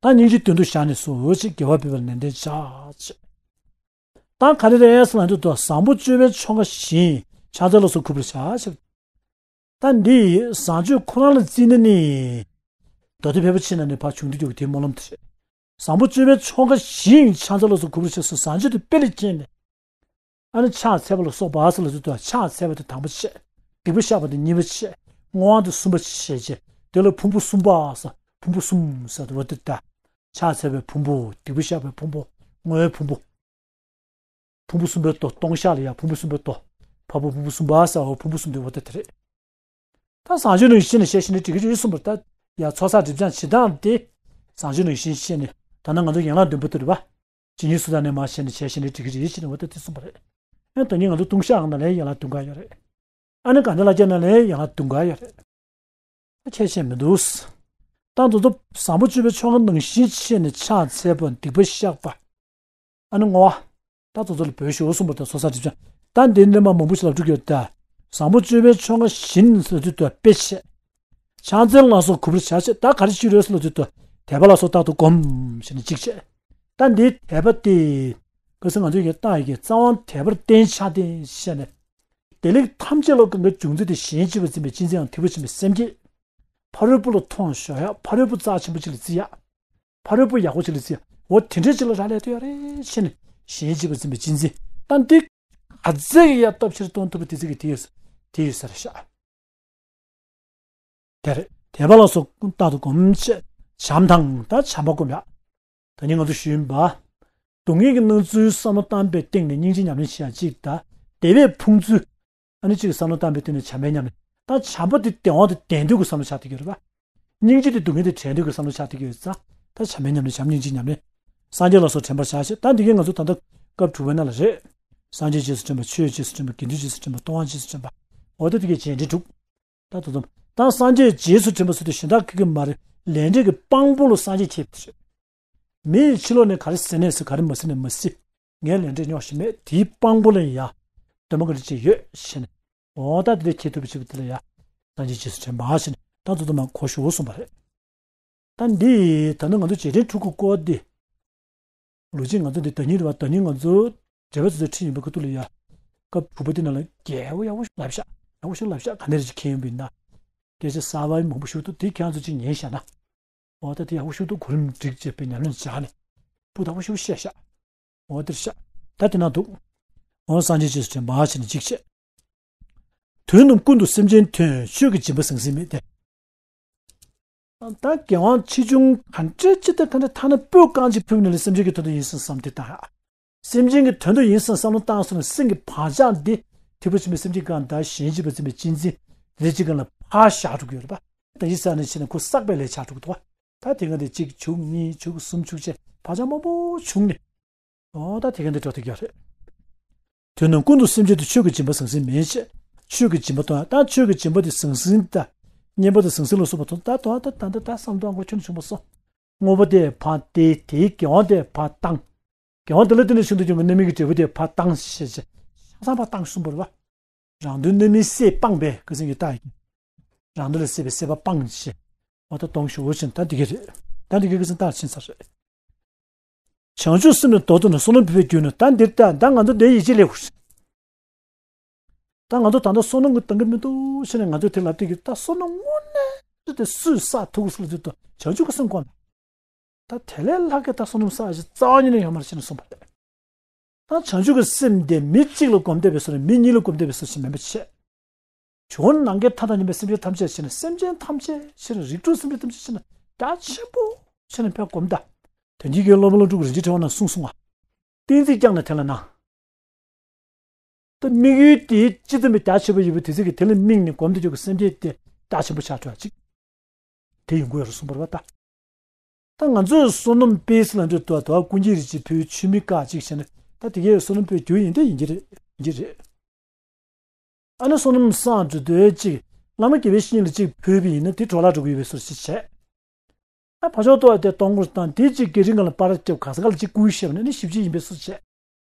ད་སྙིང་རྗེ་དོན་དུ་བཞག་ནས་སུ་འོ་ཅིག་དགེ་བ་འབད་པ་ལ་ནན་ཏན་བྱ་ཅེས། ད་ག་རེ་རེད་ཟེར་ན་འདི་ལྟར་བཟང་པོ་སྤྱོད་པའི་ཆོ་ག་བཞིན་ཕྱག་འཚལ་ལ་སོགས་གུས་པར་བྱ་ཞེས། ད་འདི་བཟང་སྤྱོད་ཁོ་རང་ལ་བརྩིས་ན་ནི། མདོ་སྡེ་ཕལ་པ་ཕྱིན་ན་ནི་ཕར་བྱུང་དུས་ཀྱི་དེའི་སྨོན་ལམ་དེ་རེད། བཟང་པོ་སྤྱོད་པའི་ཆོ་ག་བཞིན་ཕྱག་འཚལ་ལ་སོགས་གུས་པར་བྱ་ཟེར། བཟང་སྤྱོད་དེ་དཔེ་ལ་མཁྱེན་ནས། ཨ་ནི་ཕྱག་འཚལ་བ་ལ་སོགས་པ་ཟེར་ལ་འདི་ལྟར་ཕྱག་འཚལ་བ་དེ་དང་པོ་བྱས། སྡིག་པ་བཤགས་པ་དེ་གཉིས་པ་བྱས། བསྔོ་བ་དེ་གསུམ་པ་བྱས་བྱས། དེ་ལ་ཕུང་པོ་གསུམ་པ་ཟེར། ཕུང་པོ་གསུམ་ཟེར་བ་དེ་ལྟར། ཕྱག་འཚལ་བའི་ཕུང་པོ། སྡིག་པ་བཤགས་པའི་ཕུང་པོ། བསྔོ་བའི་ཕུང་པོ། ཕུང་པོ་གསུམ་པའི་མདོ། ལྟུང་བཤགས་ལ་ཡང་ཕུང་པོ་གསུམ་པའི་མདོ། འཕགས་པའི་ཕུང་པོ་གསུམ་པ་ཟེར་བ་ཕུང་པོ་གསུམ་དེ་འོ་ད་དེ་རེད། ད་བཟང་སྤྱོད་ནང་བཞིན་ནས་བཤད་ཤེས་ནས་འགྲིག་གི་རེད་གསུངས་པར། ད་ཡ་ཚོགས་བསགས་སྒྲིབ་སྦྱང་བྱེད་སྟངས་དེ། བཟང་སྤྱོད་ནང་བཞིན་བཤད་ནས་ད་ནང་ང་ཚོ་ཡན་ལག་བདུན་པ་དེ་རེད་པ། ཇི་སྙེད་སུ་དག་ནས་མར་བྱས་ནས་བྱས་ཤེས་ནས་འགྲིག་གི་རེད་ཟེར་ནས་འོ་ད་དེ་གསུངས་པ་རེད། ཨ་ད་ནི་ང་ཚོ་ལྟུང་བཤགས་ནང་ལ་ཡན་ལག་བདུན་ག་ཡོད་རེད། ཨ་ནི་དགའ་ལྡན་ལྷ་བརྒྱ་ནང་ལ་ཡན་ལག་བདུན་ག་ཡོད་རེད། ཁྱད་ཆོས་མི་འདུག་ད་དེ་ཚོ་བཟང་པོ་སྤྱོད་པའི་ཆོ་ག་ནང་བཞིན་བྱས་ནས་ཕྱག་འཚལ་བ། སྡིག་པ་བཤགས་པ། ཨ་ནི་བསྔོ་བ། ད་དེ་ཚོ་ལ་འབོད་ཤོག་གསུངས་པ་དང་ཚོགས་བསགས་སྒྲིབ་སྦྱང་། ད་འདི་ནས་མ་མང་པོ་ཞིག་ལབ་འགྲོ་གི་ཡོད་ད། བཟང་པོ་སྤྱོད་པའི་ཆོ་ག་བཞིན་ཟེར་དུས་དུ་དཔེ་བྱས། ཕྱག་འཚལ་ལ་སོགས་གུས་པར་བྱ་བྱས། ད་ག་རེ་ཞིག་རེད་ཟེར་ལབ་དུས་དུ་དད་པ་ལ་སོགས་རྟག་ཏུ་བསྒོམ་ཞེས་ནས་གཅིག་བྱས། ད་འདིའི་དད་པ་དེ། གལ་སྲིད་ང་ཚོས་ཀྱི་རྟགས་ཡི་གེ་རྩ་བ་དད་པར་བརྟེན་ཕྱག་རྟེན་ཞེས་ནས། བདེ་ལེགས་ཐམས་ཅད་ལ་གང་གི་འབྱུང་ཚུལ་དེ་གཞན་གཅེས་པར་འཛིན་པའི་གཅེས་འཛིན་ཡང་ཐེག་པ་ཆེན་པོའི་སེམས་བསྐྱེད། ཕ་རོལ་པོ་ལ་མཐོང་ཞོག་ཡ། ཕ་རོལ་པོ་རྩ་ཆེན་པོ་ཅིག་ལ་བརྩི་ཡ། ཕ་རོལ་པོ་ཡག་པོ་ཅིག་ལ་བརྩི་ཡ། འོ་དེ་འདྲའི་ཅིག་ལ་རག་ལས་ཐུབ་ཡ་རེད་ཤེས་ནས་གཞན་གཅེས་པར་འཛིན་པའི་གཅེས་འཛིན། ད་འདི་ག་ཚད་ཀྱི་ཡ་སྟོབས་ཆེར་གཏོང་ཐུབ་པ་དེ་ཚོ་གི་དེ་ཡོད་ས་དེ་ཡོད་ས་རེད་ཤག་དེར་དད་པ་ལ་སོགས་རྟག་ཏུ་བསྒོམ་བྱས། བྱམས་དང་ད་བྱམས་པ་བསྒོམ་ཡ། ད་ནི་ང་ཚོ་ཞུས་ཡིན་པ། སྡུག་བསྔལ་གྱི་སྣང་ཚུལ་བསམ་བློ་བཏང་བའི་སྟེང་ནས་སྙིང་རྗེ་ཉམས་ལེན་བྱེད་ཡ་གཅིག་དང་། བདེ་བའི་ཕུང་ཚུལ། ཨ་ནི་གཅིག་བསམ་བློ་བཏང་བའི་སྟེང་ནས་བྱམས་པའི་ཉམས་ལེན། ད་བྱམས་པ་དེ་བདེ་བ་དང་ལྡན་འདོད་ཀྱི་བསམ་བློ་ཆགས་བསྡད་ཀྱི་ཡོད་རེད་པ། སྙིང་རྗེ་དེ་སྡུག་བསྔལ་དེ་དྲན་འདོད་ཀྱི་བསམ་བློ་ཆགས་བསྡད་ཀྱི་ཡོད་ཙང་། ད་བྱམས་པའི་ཉམས་ལེན། བྱམས་སྙིང་རྗེའི་ཉམས་ལེན། སངས་རྒྱས་ལ་སོགས་དྲན་པར་བྱ་ཞེས། ད་འདི་གའི་ང་ཚོ་ད་ལྟ་སྐབས་དྲུག་པའི་ནང་ལ་རེད། སངས་རྒྱས་རྗེས་སུ་དྲན་པ། ཆོས་རྗེས་སུ་དྲན་པ། དགེ་འདུན་རྗེས་སུ་དྲན་པ། ལྟུང་བ་རྗེས་སུ་དྲན་པ། འོ་ད་འདི་གའི་རྗེས་དྲན་དྲུག་ད་དུ་དུམ། ད་སངས་རྒྱས་རྗེས་སུ་དྲན་པ་ཟེར་དུས་གཞན་དག་གི་གི་མ་རེད། ལས་འབྲས་ཀྱི་དཔང་པོ་ལ་སངས་རྒྱས་ཁྱེད་པ་རེད། མི་ཡི་ཕྱི་ལོགས་ནས་ག་རེ་ཟེར་ནས་ཟེར། ག་རེ་མ་ཟེར་ནས་མ་ཟེར། ངས་ལས་འབྲས་རྙོག་བཞིན་མེད། དེའི་དཔང་པོ་ལ་ཡ། གདམས་པ་ག་རེ་བྱས་ཡོད་ཞེས་ནས། འོ་ད་དེ་ལས་ཁྱེད་ཐུབ་པ་བྱེད་པ་དེ་ལ་ཡ། སངས་རྒྱས་རྗེས་སུ་དྲན་པ་ཞེས་ནས་ད་དུ་དུ་མ་གོ་ཞུ་གསུངས་པ་རེད། ད་འདི་ད་ནི་ང་ཚོ་རྗེས་དྲན་དྲུག་གི་སྐོར་འདི། ལོ་གཅིག་ང་ཚོ་འདི་ཟླ་ཉིན་རེད་པ། ཟླ་ཉིན་ང་ཚོ་འབྲེལ་བ་ཚོ་ཚོ་ཁྲིད་ཡིན་པ་ཁ་ཐུག་ལ་ཡ། སྐབས་དྲུག་པ་འདི་ནང་ལ་རྒྱལ་པོ་ཡག་པོ་ཞིག་ལབ་ཤག་ཡག་པོ་ཞིག་ལབ་ཤག་ག་ནས་རེ་ཅིག་མཁྱེན་ཡོང་པ་ཡིན་ན། སྐད་ཆ་གསར་པ་མང་པོ་ཞིག་འདུག་དེ་ཁྱེད་རང་ཚོ་ཅིག་ཉན་བཞག་ན། འོ་ད་དེ་ཡག་པོ་ཞིག་འདུག་གོ་རིམ་སྒྲིག་བྱས་པའི་ཉམས་ལེན་བྱས་ནས། སྤུ་དག་པོ་ཞིག་བཤད་ཤག་འོ་དེར་ཤག་ད་དེ་ན་འདུག་འོ་སངས་རྒྱས་རྗེས་སུ་དྲན་པ་ཞེས་ནས་གཅིག་བཤད། དོན་རྣམས་ཀུན་ཏུ་སེམས་ཅན་དོན། ཆོས་ཀྱི་སྦྱིན་པ་ཟང་ཟིང་མེད་དེ། ད་དགེ་བ་ཆེ་ཆུང་ག་འདྲ་ཅི་ལྟར་ག་འདྲ་ཐ་ན་སྤོས་རྐང་གཅིག་ཕུལ་ནས་ལ་སེམས་ཅན་གྱི་དོན་དུ་ཡིན་སྲིད་བསམ་སྟེ་ད། སེམས་ཅན་གྱི་དོན་དུ་ཡིན་སྲིད་བསམ་བློ་བཏང་སོང་ན་སེམས་ཀྱི་བག་ཆགས་འདི་ཐེག་པ་ཆེན་པོའི་སེམས་བསྐྱེད་གང་དང་གཞན་གཅེས་པར་འཛིན་པའི་གཅེས་འཛིན་དེ་གཅིག་གང་ལ་ཕར་བཞག་འགྲོ་གི་ཡོད་རེད་པ། ད་ཡིད་ས་ནས་ཕྱིན་ན་ཁོ་བསགས་པའི་ལས་ཆགས་འགྲོ་གི་འདུག་པ། ད་དེ་ག་དེ་གཅིག་བྱུང་གཉིས་བྱུང་གསུམ་བྱུང་བྱས་བག་ཆགས་མང་པོ་བྱུང་ནས། ཨོ་ད་དེ་ག་འདི་འགྲོ་ཐུབ་ཀྱི་རེད། དུས་རྣམས་ཀུན་ཏུ་སེམས་ཅན་དུ། ཆོས་ཀྱི་སྦྱིན་པ་ཟང་ཟིང་མེད་ཅེས། ཆོས་ཀྱི་སྦྱིན་པ་གཏོང་ཡ། ད་ཆོས་ཀྱི་སྦྱིན་པ་དེ་ཟང་ཟིང་ད། སྙན་པ་དང་ཟང་ཟིང་ལ་སོགས་པ་གཏོང་། ད་གཏོང་ད་ད་ད་ད་བསམ་དོན་ཁོ་ཁྱོན་བྱུང་བ་སོ། དངོས་པོ་དེ་ཕར་སྟེར། དེའི་གྱེན་འོག་དེ་ཕར་བཏང་། གྱེན་འོག་དེ་ལ་བརྟེན་ནས་བྱུང་དུ་ཡོང་གི་རྣམ་སྨིན་གྱི་འབྲས་བུ་དེ་ཕར་བཏང་ཞེས་བྱས། ཆ་ཚང་ཕར་བཏང་གསུངས་པ་རེད་བ། རང་དོན་རྣམ་སྨིན་སྲེད་སྤངས་པས་ཁ་སང་གི་རྟགས་ཡིན། རང་དོན་ལ་སྲེད་པའི་སྲེད་པ་སྤངས་ཞེས། འོ་ད་གཏོང་ཞུ་བོ་ཕྱིན། ད་འདི་ག་རེད། ད་འདི་ག་ཁ་སང་རྟགས་ཕྱིན་ཚར་རེད། བྱང་ཆུབ་སེམས་ལ་བདག་ཏུ་ནི། བསོད་ནམས་འབད་པས་འགྱུར་ན། ད་འདིར་ལྟ། ད་ང་ཚོ་འདིར་ཡིད་ཆེས་སླེབས། ད་ང་ཚོ་ད་ལྟ་བསོད་ནམས་ཀྱི་གཏང་གི་མི་འདུག་ཟེར་ནས་ང་ཚོས་དེ་ལབ་དུས་ཀྱི། ད་བསོད་ནམས་དངོས་གནས་དེ་སུས་བསགས་ཐུབ་ཀྱི་སུ་ལ་དུས་དུ་བྱང་ཆུབ་ཀྱི་སེམས་སྒོམ། ད་དེ་ལས་ལྷག་གི་ད་བསོད་ནམས་བསགས་ཞིག་རྩ་བ་ཉིད་ནས་ཡོད་མ་རེད་ཟེར་ནས་གསུངས་པ་རེད། ད་བྱང་ཆུབ་ཀྱི་སེམས་དེ་མི་གཅིག་ལ་སྒོམ་བསྡད་པའི་བཟོ་ནས་མི་གཉིས་ལ་སྒོམ་བསྡད་པའི་བཟོ་ཞིག་མིན་པ་བྱས། ཇོ་བོ་ནམ་མཁའི་མཐའ་དང་མཉམ་པའི་སེམས་ཅན་ཐམས་ཅད་ཕྱིར་ན། སེམས་ཅན་ཐམས་ཅད་ཕྱིར་ན། རིགས་དྲུག་སེམས་ཅན་ཐམས་ཅད་ཕྱིར་ན། རྒྱ་ཆེན་པོ་ཕྱིར་ན་ཕར་སྒོམ་ད། དོན་གྱི་དགེ་སློབ་དཔོན་ཀླུ་སྒྲུབ་རིན་ཆེན་ཕྲེང་བ་ནས་གསུངས་སོང་བ། གཏན་ཚིགས་བསྐྱངས་ནས་དེ་ལ་ན། ད་དམིགས་ཡུལ་དེའི་སྤྱི་ཙམ་པའི་རྒྱ་ཆེན་པོ་ཡོད་པའི་དུས་ཚོད་ཀྱི་དེ་ལ་དམིགས་ནས་སྒོམ་དུ་འཇུག་གི་སེམས་ཅན་དེ་རྒྱ་ཆེན་པོ་ཆགས་ཆོག་ཅིག་དེ་ཡོང་གི་ཡོད་རེད་གསུངས་པ་རེད་བ་ད། ད་ང་ཚོས་བསོད་ནམས་སྤེལ་ཟེར་ལབ་དུས་དུ་བ་ཀུན་མཁྱེན་རིན་ཆེན་ཕུལ། ཆུ་མིག་བཀག་ཅིག་བྱས་ནས་ད་དེ་གའི་བསོད་ནམས་སྤེལ་རྒྱུ་ཡིན་དེ་ཡིན་གྱི་རེད། ཡིན་གྱི་རེད། ཨ་ནི་བསོད་ནམས་བསགས་འགྲོ་དུས་ཅིག་བླ་མ་དགེ་བའི་བཤེས་གཉེན་ལ་ཅིག་ཕུལ་བ་ཡིན་ན་དེ་འགྲོ་ལ་འགྲོ་གི་ཡོད་པའི་བཟོ་ཞིག་བྱས། ཨ་ཕར་ཕྱོགས་གཏོར་བ་དེ་གཏོང་སྐོར་དང་དེ་ཅིག་གི་རིང་ག་ལ་པར་རྒྱབ་ག་ས་ག་ལ་ཅིག་བསྐུར་ཤེས་པ་ནི་ནི་ཞིབ་ཅིག་ཡིན་པའི་བཟོ་བྱས།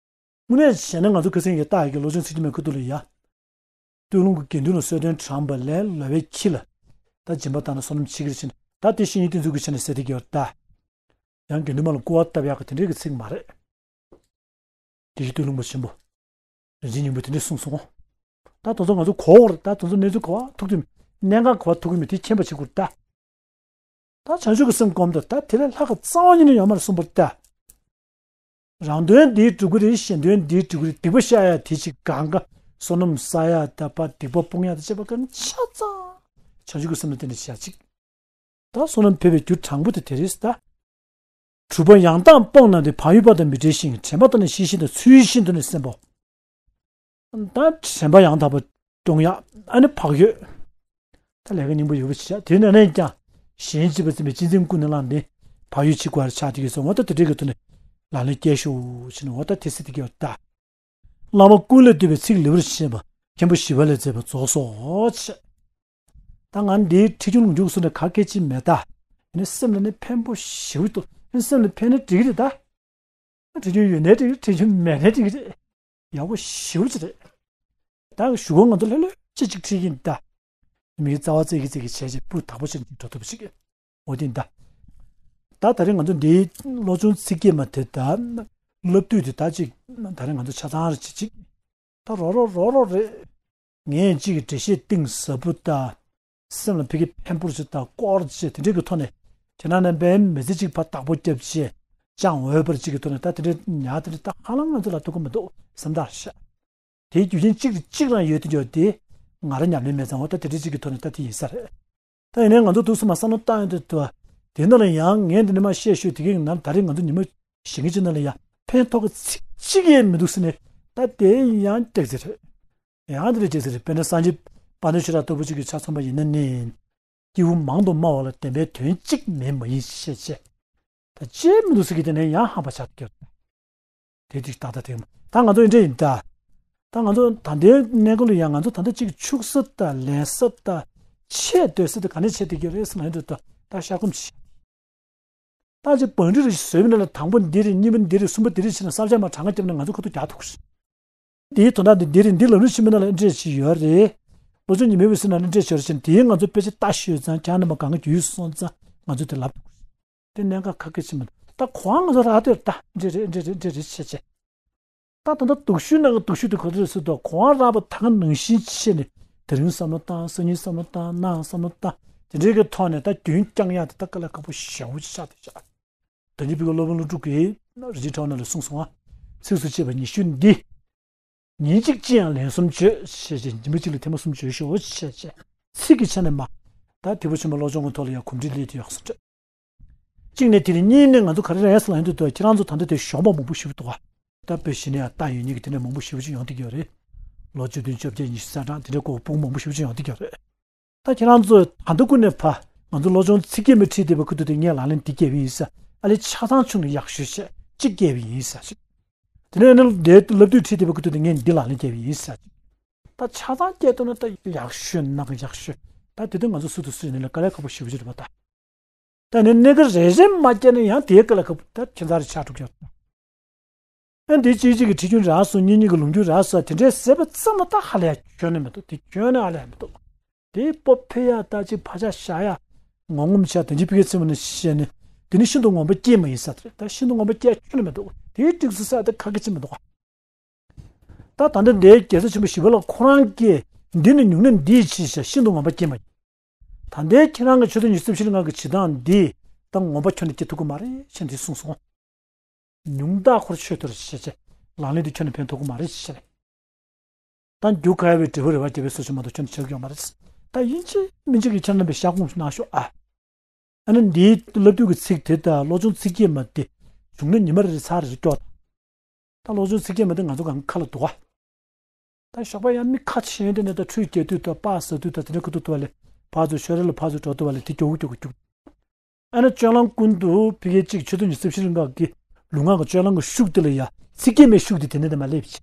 དངོས་གནས་བྱས་ན་ང་ཚོ་ཁ་སང་གི་རྟགས་ཡི་གེ་བློ་སྦྱོང་ཚིག་བརྒྱད་མའི་ཁུ་ཐུག་ལ་ཡ། སྟོད་ལུང་གི་དགེ་འདུན་ལ་གསོལ་སྟོན་དྲངས་པ་ལས་ལོ་བའི་ཁྱི་ལ། ད་སྦྱིན་པ་བཏང་ན་བསོད་ནམས་ཆེ་གི་རེད་ཟེར་ནས་ད་དེ་བཤེས་གཉེན་བསྟེན་ཚུལ་གྱི་ཆ་ནས་ཟེར་དེ་གི་ཡོད་ད། ཡང་དགེ་འདུན་མ་ལ་སྐུར་བ་བཏབ་ཡག་གི་དེ་འདྲའི་གི་ཚིག་མ་རེད། དེ་བཞིན་སྟོད་ལུང་པ་ཆེན་པོ། རིན་ཆེན་སྙིང་པོས་དེ་འདྲས་གསུངས་སོང་། ད་དེ་ཚོ་ང་ཚོ་གོ་བར་ད་དེ་ཚོ་གནས་ཚུལ་གོ་བ་ཐུག་དུས་གནད་འགག་གོ་བ་ཐུག་གི་མེད་དེ་མཁྱེན་པ་བྱེད་དགོས་ད། ད་བྱང་ཆུབ་ཀྱི་སེམས་སྒོམ་དུ་ད་དེ་ལས་ལྷག་གི་རྩ་བ་ཉིད་ནས་ཡོད་མ་རེད་གསུངས་པར་ལྟ། རང་དོན་འདིའི་སྒྲུབ་ཀྱི་རེད། གཞན་དོན་འདིའི་སྒྲུབ་ཀྱི་རེད། སྡིག་པ་བཤགས་ཡ་དེ་ཅིག་གང་ག་བསོད་ནམས་བསགས་ཡ་ད་པ་སྡིག་པ་སྤོང་ཡ་ད་བྱེད་པ་གང་ཆ་ཚང་བྱང་ཆུབ་ཀྱི་སེམས་ལ་བརྟེན་ནས་བྱ་ཅིག་ད་བསོད་ནམས་འཕེལ་བའི་རྒྱུ་དྲང་པོ་དེ་དེ་རེད་ད། གྲུབ་པ་ཡང་དག་སྤོང་རྣམས་ཏེ། བག་ཡོད་པ་དང་མི་འབྲལ་ཞིང་། དྲན་པ་དང་ནི་ཤེས་བཞིན་དུ། ཚུལ་བཞིན་དུ་ནི་སེམས་པའོ། ད་དྲན་པ་ཡང་དག་པ་སྐྱོང་ཡག་ཨ་ནི་བག་ཡོད། ད་ལས་ཀ་སྙིང་པོ་ཡོད་པ་ཞིག་བྱ། དེ་ནས་ནས་ཀྱང་གཞན་གཅེས་པར་འཛིན་པའི་གཅེས་འཛིན་ཀུན་ནས་བསླངས་ཏེ་བག་ཡོད་ཅིག་དགོས་པར་ཆགས་ཏེ་ཡོད་ཙང་འོ་ད་དེ་འདྲའི་གི་ཐོག་ནས་ལག་ལེན་བཀལ་ཤོག་ཅེས་ནས་འོ་ད་དེ་སྲིད་དེ་གི་འོ་ད། བླ་མ་ཀུན་ལས་བཏུས་པའི་ཚིག་ལེགས་པར་བཤད་པ། མཁན་པོ་ཞི་བ་ལྷས་མཛད་པ་རྫོགས་སོ་ཅེས། ད་ང་འདིའི་ཁྲིད་སྦྱོང་ལུང་ཕྱོགས་སུ་ནས་ག་སྐད་ཅིག་མེད་ད། ཡིན་ནའི་སེམས་ལ་ནི་ཕན་པོ་ཞེ་པོ་འདུག་ཨ་ནི་སེམས་ལ་ཕན་ན་འགྲིག་གི་རེད་ད། ཁྲིད་སྦྱོང་ཡོད་ནའི་འགྲིག་གི་རེད། ཁྲིད་སྦྱོང་མེད་ནའི་འགྲིག་གི་རེད། ཡག་པོ་ཞེ་པོ་ཅིག་རེད། ད་གཞུག་གུ་ང་ཚོ་ལྷོད་ལྷོད་ཅིག་ཅིག་ཁྲིད་ཀྱིན་ད། མིའི་རྩ་བ་རྩེ་གི་རྩེ་གི་བྱས་བྱས་སྤུ་དག་པོ་ཅིག་འགྲོ་ཐུབ་པ་ཞིག་འོ་དེ་ད། ད་ད་རེས་ང་ཚོ་འདིའི་བློ་སྦྱོང་ཚིག་བརྒྱད་མ་དེ་ད། བསླབ་བཏུས་དེ་ད་ཅིག་ད་རེས་ང་ཚོ་ཆ་ཚང་རེ་བྱེད་ཅིག་ད་རོགས་རོགས་རོགས་རོགས་རེད། ངས་ཅིག་གི་འགྲེལ་བཤད་གཏིང་ཟབ་པོ་ད། སེམས་ལ་ཕ་གི་ཕན་པོ་ཞིག་ད་སྐོར་ཅིག་དེ་འདྲའི་གི་ཐོག་ནས། ཁྱེད་རང་རྣམ་པའི་མི་ཚེ་ཅིག་ཕར་བདག་པོ་རྒྱབ་བྱས། ཅང་འོས་པར་ཅིག་གི་ཐོག་ནས་ད་དེ་འདྲའི་ཉག་དེ་འདྲ་ད་ཧ་ལམ་ང་ཚོ་ལ་ཐུག་གི་མི་འདུག་བསམ་ད་ཤག་དེའི་རྒྱུ་རྐྱེན་གཅིག་རེ་གཅིག་རང་ཡོད་དུ་འཇོག་དེ། ང་རང་ཉམས་ལེན་མེད་ཙང་འོ་ད་དེ་འདྲའི་གཅིག་གི་ཐོག་ནས་ད་དེ་ཡིན་ས་རེད། ད་ཡིན་ནའི་ང་ཚོ་འདུག་སེ་མ་བསམ་བློ་བཏང་ཡོང་དུས་དུ། དེ་ནང་ལ་ཡང་ངས་འདི་ནས་མ་བཤད་ཤོད་དེ་གའི་ནང་ད་རེས་ང་ཚོ་ཉི་མ་བཞི་ལྔ་ཅིག་ནང་ལ་ཡང་ཕན་ཐོགས་ཀྱི་ཚིག་གཅིག་ཡང་མི་འདུག་ཟེར་ནས་ད་དེ་ཡང་སྐྲག་ཟེར་རེད། ཡང་དེ་འདྲ་བྱས་ཟེར་རེད། དཔེར་ན་སངས་རྒྱས་དཔལ་ལྡན་ཆོས་གྲགས་ལྟ་བུ་ཅིག་གི་ཆ་མཚོན་པ་ཡིན་ན་ནི། སྐྱེས་བུ་མང་དུ་སྨྲ་བ་ལ་བདེན་པའི་དོན་གཅིག་མེད་མ་ཡིན་ཞེས་བྱས། ད་ཅིག་མི་འདུག་ཟེར་གི་དེ་ནས་ཡང་ཧམ་པ་ཆགས་ཀྱི་ཡོད། དེ་དེ་ད་ལྟ་དེ་ད་ང་ཚོ་འདི་འདྲ་ཡིན་ད། ད་ང་ཚོ་ད་ལྟའི་གནས་སྐབས་ལ་ཡང་ང་ཚོ་ད་ལྟ་ཅིག་ཕྱུག་ས་དང་ལེན་ས་དང་ཆེས་སྡོད་ས་དེ་ག་ནས་ཆེ་བསྡད་ཀྱི་རེད་ཟེར་ན་འདི་ད་ད་ཤ་སྐོམ་ཆེ། ད་ཅིག་བང་སྒྲིག་རེ་བཟོས་པ་ན་ལ་དང་པོ་འདི་རེད། གཉིས་པ་འདི་རེད། གསུམ་པ་འདི་རེད་བྱས་ན་བསམ་འཆར་མ་གྲངས་ཀ་བརྒྱབ་ན་ང་ཚོ་ཁ་ཐུག་རྒྱག་ཐུབ་ཀྱི་རེད། འདིའི་དོན་དག་འདི་འདི་རེད། འདི་ལམ་རིམ་ཆེན་མོའི་ནང་ལ་འདི་འདྲས་ཅིག་ཡོད་རེད། བློ་སྦྱོང་ཉི་མའི་འོད་ཟེར་ནང་ལ་འདི་འདྲས་ཅིག་ཡོད་རེད་ཟེར་ནས་དེའི་ང་ཚོ་དཔེ་ཆ་ལྟ་ཤོད་ཙང་ཁྱེད་རྣམ་པ་གང་ག་རྒྱུས་སོང་ཙང་ང་ཚོ་དེ་ལབ་ཐུབ་ཀྱི་རེད། དེ་གནད་འགག་ཁ་སྐད་ཆེན་མོ་འདུག་ད་གོང་ང་ཚོ་རག་དེར་ད་འདྲེ་རེད་འདྲེ་རེད་འདྲེ་རེད་བྱས་བྱས། ད་ད་ལྟ་སྡུག་ཤོས་ནང་གི་སྡུག་ཤོས་དེ་ག་ཚོད་རེད་ཟེར་དུས་གོང་རག་པ་ད་ག་ནང་བཞིན་བྱས་ནས་དེ་རིང་བསམ་བློ་བཏང་སང་ཉིན་བསམ་བློ་བཏང་གནངས་བསམ་བློ་བཏང་དེ་འདྲའི་གི་ཐོག་ནས་ད་རྒྱུན་བསྐྱང་ཡག་དེ་ད་དཀའ་ལས་ཁག་པོ་ཞེ་པོ་ཅིག་ཆགས་བསྡད་ཤག་ད་ནི་བི་ག་སློབ་དཔོན་ཀླུ་སྒྲུབ་ཀྱིས་རིན་ཆེན་ཕྲེང་བ་ནང་ལ་གསུངས་སོང་ང་། ཚིགས་སུ་བཅད་པ་ཉི་ཤུ་འདི། ཉིན་གཅིག་ཅི་ཡང་ལན་གསུམ་བརྗོད་ཞེས་བྱས། ཉི་མ་གཅིག་ལ་ཐེངས་མ་གསུམ་བརྗོད་ཤོག་ཞེས་བྱས། ཚིག་གི་ཆ་ནས་མ། ད་དེ་བོ་ཆེན་པོ་བློ་སྦྱོང་གི་ཐོག་ལ་ཡང་གོམས་འདྲིས་སླེབས་དུ་ཡག་སོ་སྤྲད། གཅིག་ནས་དེ་ནས་གཉིས་ནས་ང་ཚོ་ག་རེ་རེད་ཟེར་ལ་ཡོང་དུས་ཁྱེད་རང་ཚོ་ད་ལྟ་དེ་གཞོན་པ་མང་པོ་ཞིག་འདུག་ག་ད་དཔེ་གཞི་ནས་ཡང་ལྟ་ཡོད་མཁན་གྱི་དེ་འདྲ་མང་པོ་ཞེ་པོ་ཅིག་ཡོང་བསྡད་ཀྱི་ཡོད་རེད། ལོ་བཅུ་བདུན་བཅོ་བརྒྱད་ཉི་ཤུ་རྩ་གྲངས་དེ་འདྲ་གོ་བུ་མང་པོ་ཞེ་པོ་ཅིག་ཡོང་བསྡད་ཀྱི་ཡོད་རེད། ད་ཁྱེད་རང་ཚོས་ད་ལྟ་ཀུན་ནས་ཕ་ང་ཚོ་བློ་སྦྱོང་ཚིག་བརྒྱད་མ་ཁྲིད་བསྡད་པ་ཁུ་ཐུག་དེ་ངས་ལག་ལེན་འདི་བརྒྱབ་པ་ཡིན་ས་ཨ་ལས་ཆ་ཚང་ཆུང་ནས་ཡག་ཤོས་བྱས་གཅིག་བརྒྱབ་པ་ཡིན་ས་ཞིག་དེ་ནས་ནི་དེ་ལབ་དུས་ཁྲིད་དེ་བ་ཀི་ཏུ་དེ་ངས་འདི་ལག་ལེན་བསྟར་བ་ཡིན་ཟེར། ད་ཆ་ཚང་སྐད་བཏང་ན་ད་ཡག་ཤོས་ནག་ཡག་ཤོས། ད་དེ་དུས་ང་ཚོ་སུ་དང་སུ་ཡིན་ན་དཀའ་ལས་ཁག་པོ་ཞེ་པོ་ཅིག་རེད་པ་ད། ད་ནི་གནད་འགག་རེ་རེ་མ་བསྐྱལ་ན་ཡང་དེའི་དཀའ་ལས་ཁག་པོ་ད་ཁྱད་མཚར་རེ་ཆགས་འགྲོ་གི་ཡོད་ད། ཨ་འདི་གཅིག་གཅིག་གི་ཁྲིད་རྒྱུན་རག་སོང་། གཉིས་གཉིས་ཀྱི་ལུང་རྒྱུན་རག་སོང་། དེ་འདྲའི་ཟེར་བ་ཙམ་ལ་ད་ཧ་ལས་ཡ་ཁྱོན་ནས་མི་འདུག་དེ་ཁྱོན་ནས་ཧ་ལས་ཡ་མི་འདུག་དེའི་སྤོབས་འཕེལ་ཡ་ད་ཅིག་ཕར་ཆག་བཞག་ཡ། ངོ་ངོམ་བྱ་དེ་འདྲའི་ཕ་གིའི་ཚིག་མ་ནི་བཤད་ནས། དེ་ནི་ཤིན་ཏུ་ངོམ་པ་སྐྱེས་མ་ཡིན་ས་དེ་རེད། ད་ཤིན་ཏུ་ངོམ་པ་སྐྱེ་ཁྱོན་ནས་མི་འདུག་དེའི་སྒྲིག་འཛུགས་ས་དེ་ཁ་གི་ཅི་མི་འདུག་ད་ད་ལྟ་འདིའི་རྒྱལ་སྲས་ཆེན་པོ་ཞི་བ་ལྷ་ཁོ་རང་གིས་འདི་ནི་ཉུང་ན་འདིའི་ཆེད་བྱ་ཤིན་ཏུ་ངོམ་པ་སྐྱེས་མ་ཡིན། ད་ལྟའི་ཁྱེད་རང་གི་ཆོས་ཚན་ཉི་ཤུ་རྩ་བཞི་ལྔ་གི་བྱེད་སྟངས་འདི་ད་ངོམ་པ་ཁྱོན་ནས་སྐྱེ་ཐུབ་ཀྱི་མ་རེད་ཅེས་འདི་གསུངས་སོང་། ཉུང་མཐའ་ཁོ་ར་ཆོད་ཐུབ་རེ་བྱས་བྱས། ལག་ལེན་དེ་ཁྱོན་ནས་ཕན་ཐོགས་ཀྱི་མ་རེད་ཅེས་བྱས་ནས། ད་རྒྱུ་ག་ཡ་བའི་འབྲས་བུ་རེ་བ་རྒྱལ་བའི་སོ་ཆུང་མ་གཏོགས་ཁྱོན་ནས་བྱེད་ཀྱི་ཡོད་མ་རེད། ད་ཡིན་གཅིག་མིན་གཅིག་གི་ཁྱེད་རྣམ་པས་ཤ་སྐོང་གནང་ཤོག་ཨ། ཨ་ནི་འདིའི་བསླབ་བཏུས་ཀྱི་ཚིག་དེ་དང་བློ་སྦྱོང་ཚིག་བརྒྱད་མ་དེ་བྱུང་ན་ཉི་མ་རེ་རེ་ཚར་རེ་སྐྱོར་དང་། ད་བློ་སྦྱོང་ཚིག་བརྒྱད་མ་དེ་ང་ཚོ་གང་ཁ་ལ་འདུག་ཨ། ད་ཞོགས་པ་ཡང་མི་ཁ་ཆེ་དེ་ནས་ད་ཁྲུས་བརྒྱབ་དུས་དང་པར་ཟ་དུས་དང་དེ་འདྲ་ཁུ་ཐུག་ཐུག་པ་ལས་ཕར་ཚུར་ཤོ་རེ་ལ་ཕར་ཚུར་འགྲོ་ཐུབ་པ་ལས་དེ་མགྱོགས་མགྱོགས་རྒྱུག་ཨ་ནི་སྤྱོད་ལམ་ཀུན་ཏུ་ཕ་གི་གཅིག་ཆོས་ཚན་ཉི་ཤུ་རྩ་བཞི་ལྔ་གི་ལུས་ངག་གི་སྤྱོད་ལམ་གྱི་ཤུགས་དེ་ལ་ཡ་ཚིག་བརྒྱད་མའི་ཤུགས་དེ་དེ་ནས་དེ་མར་སླེབས་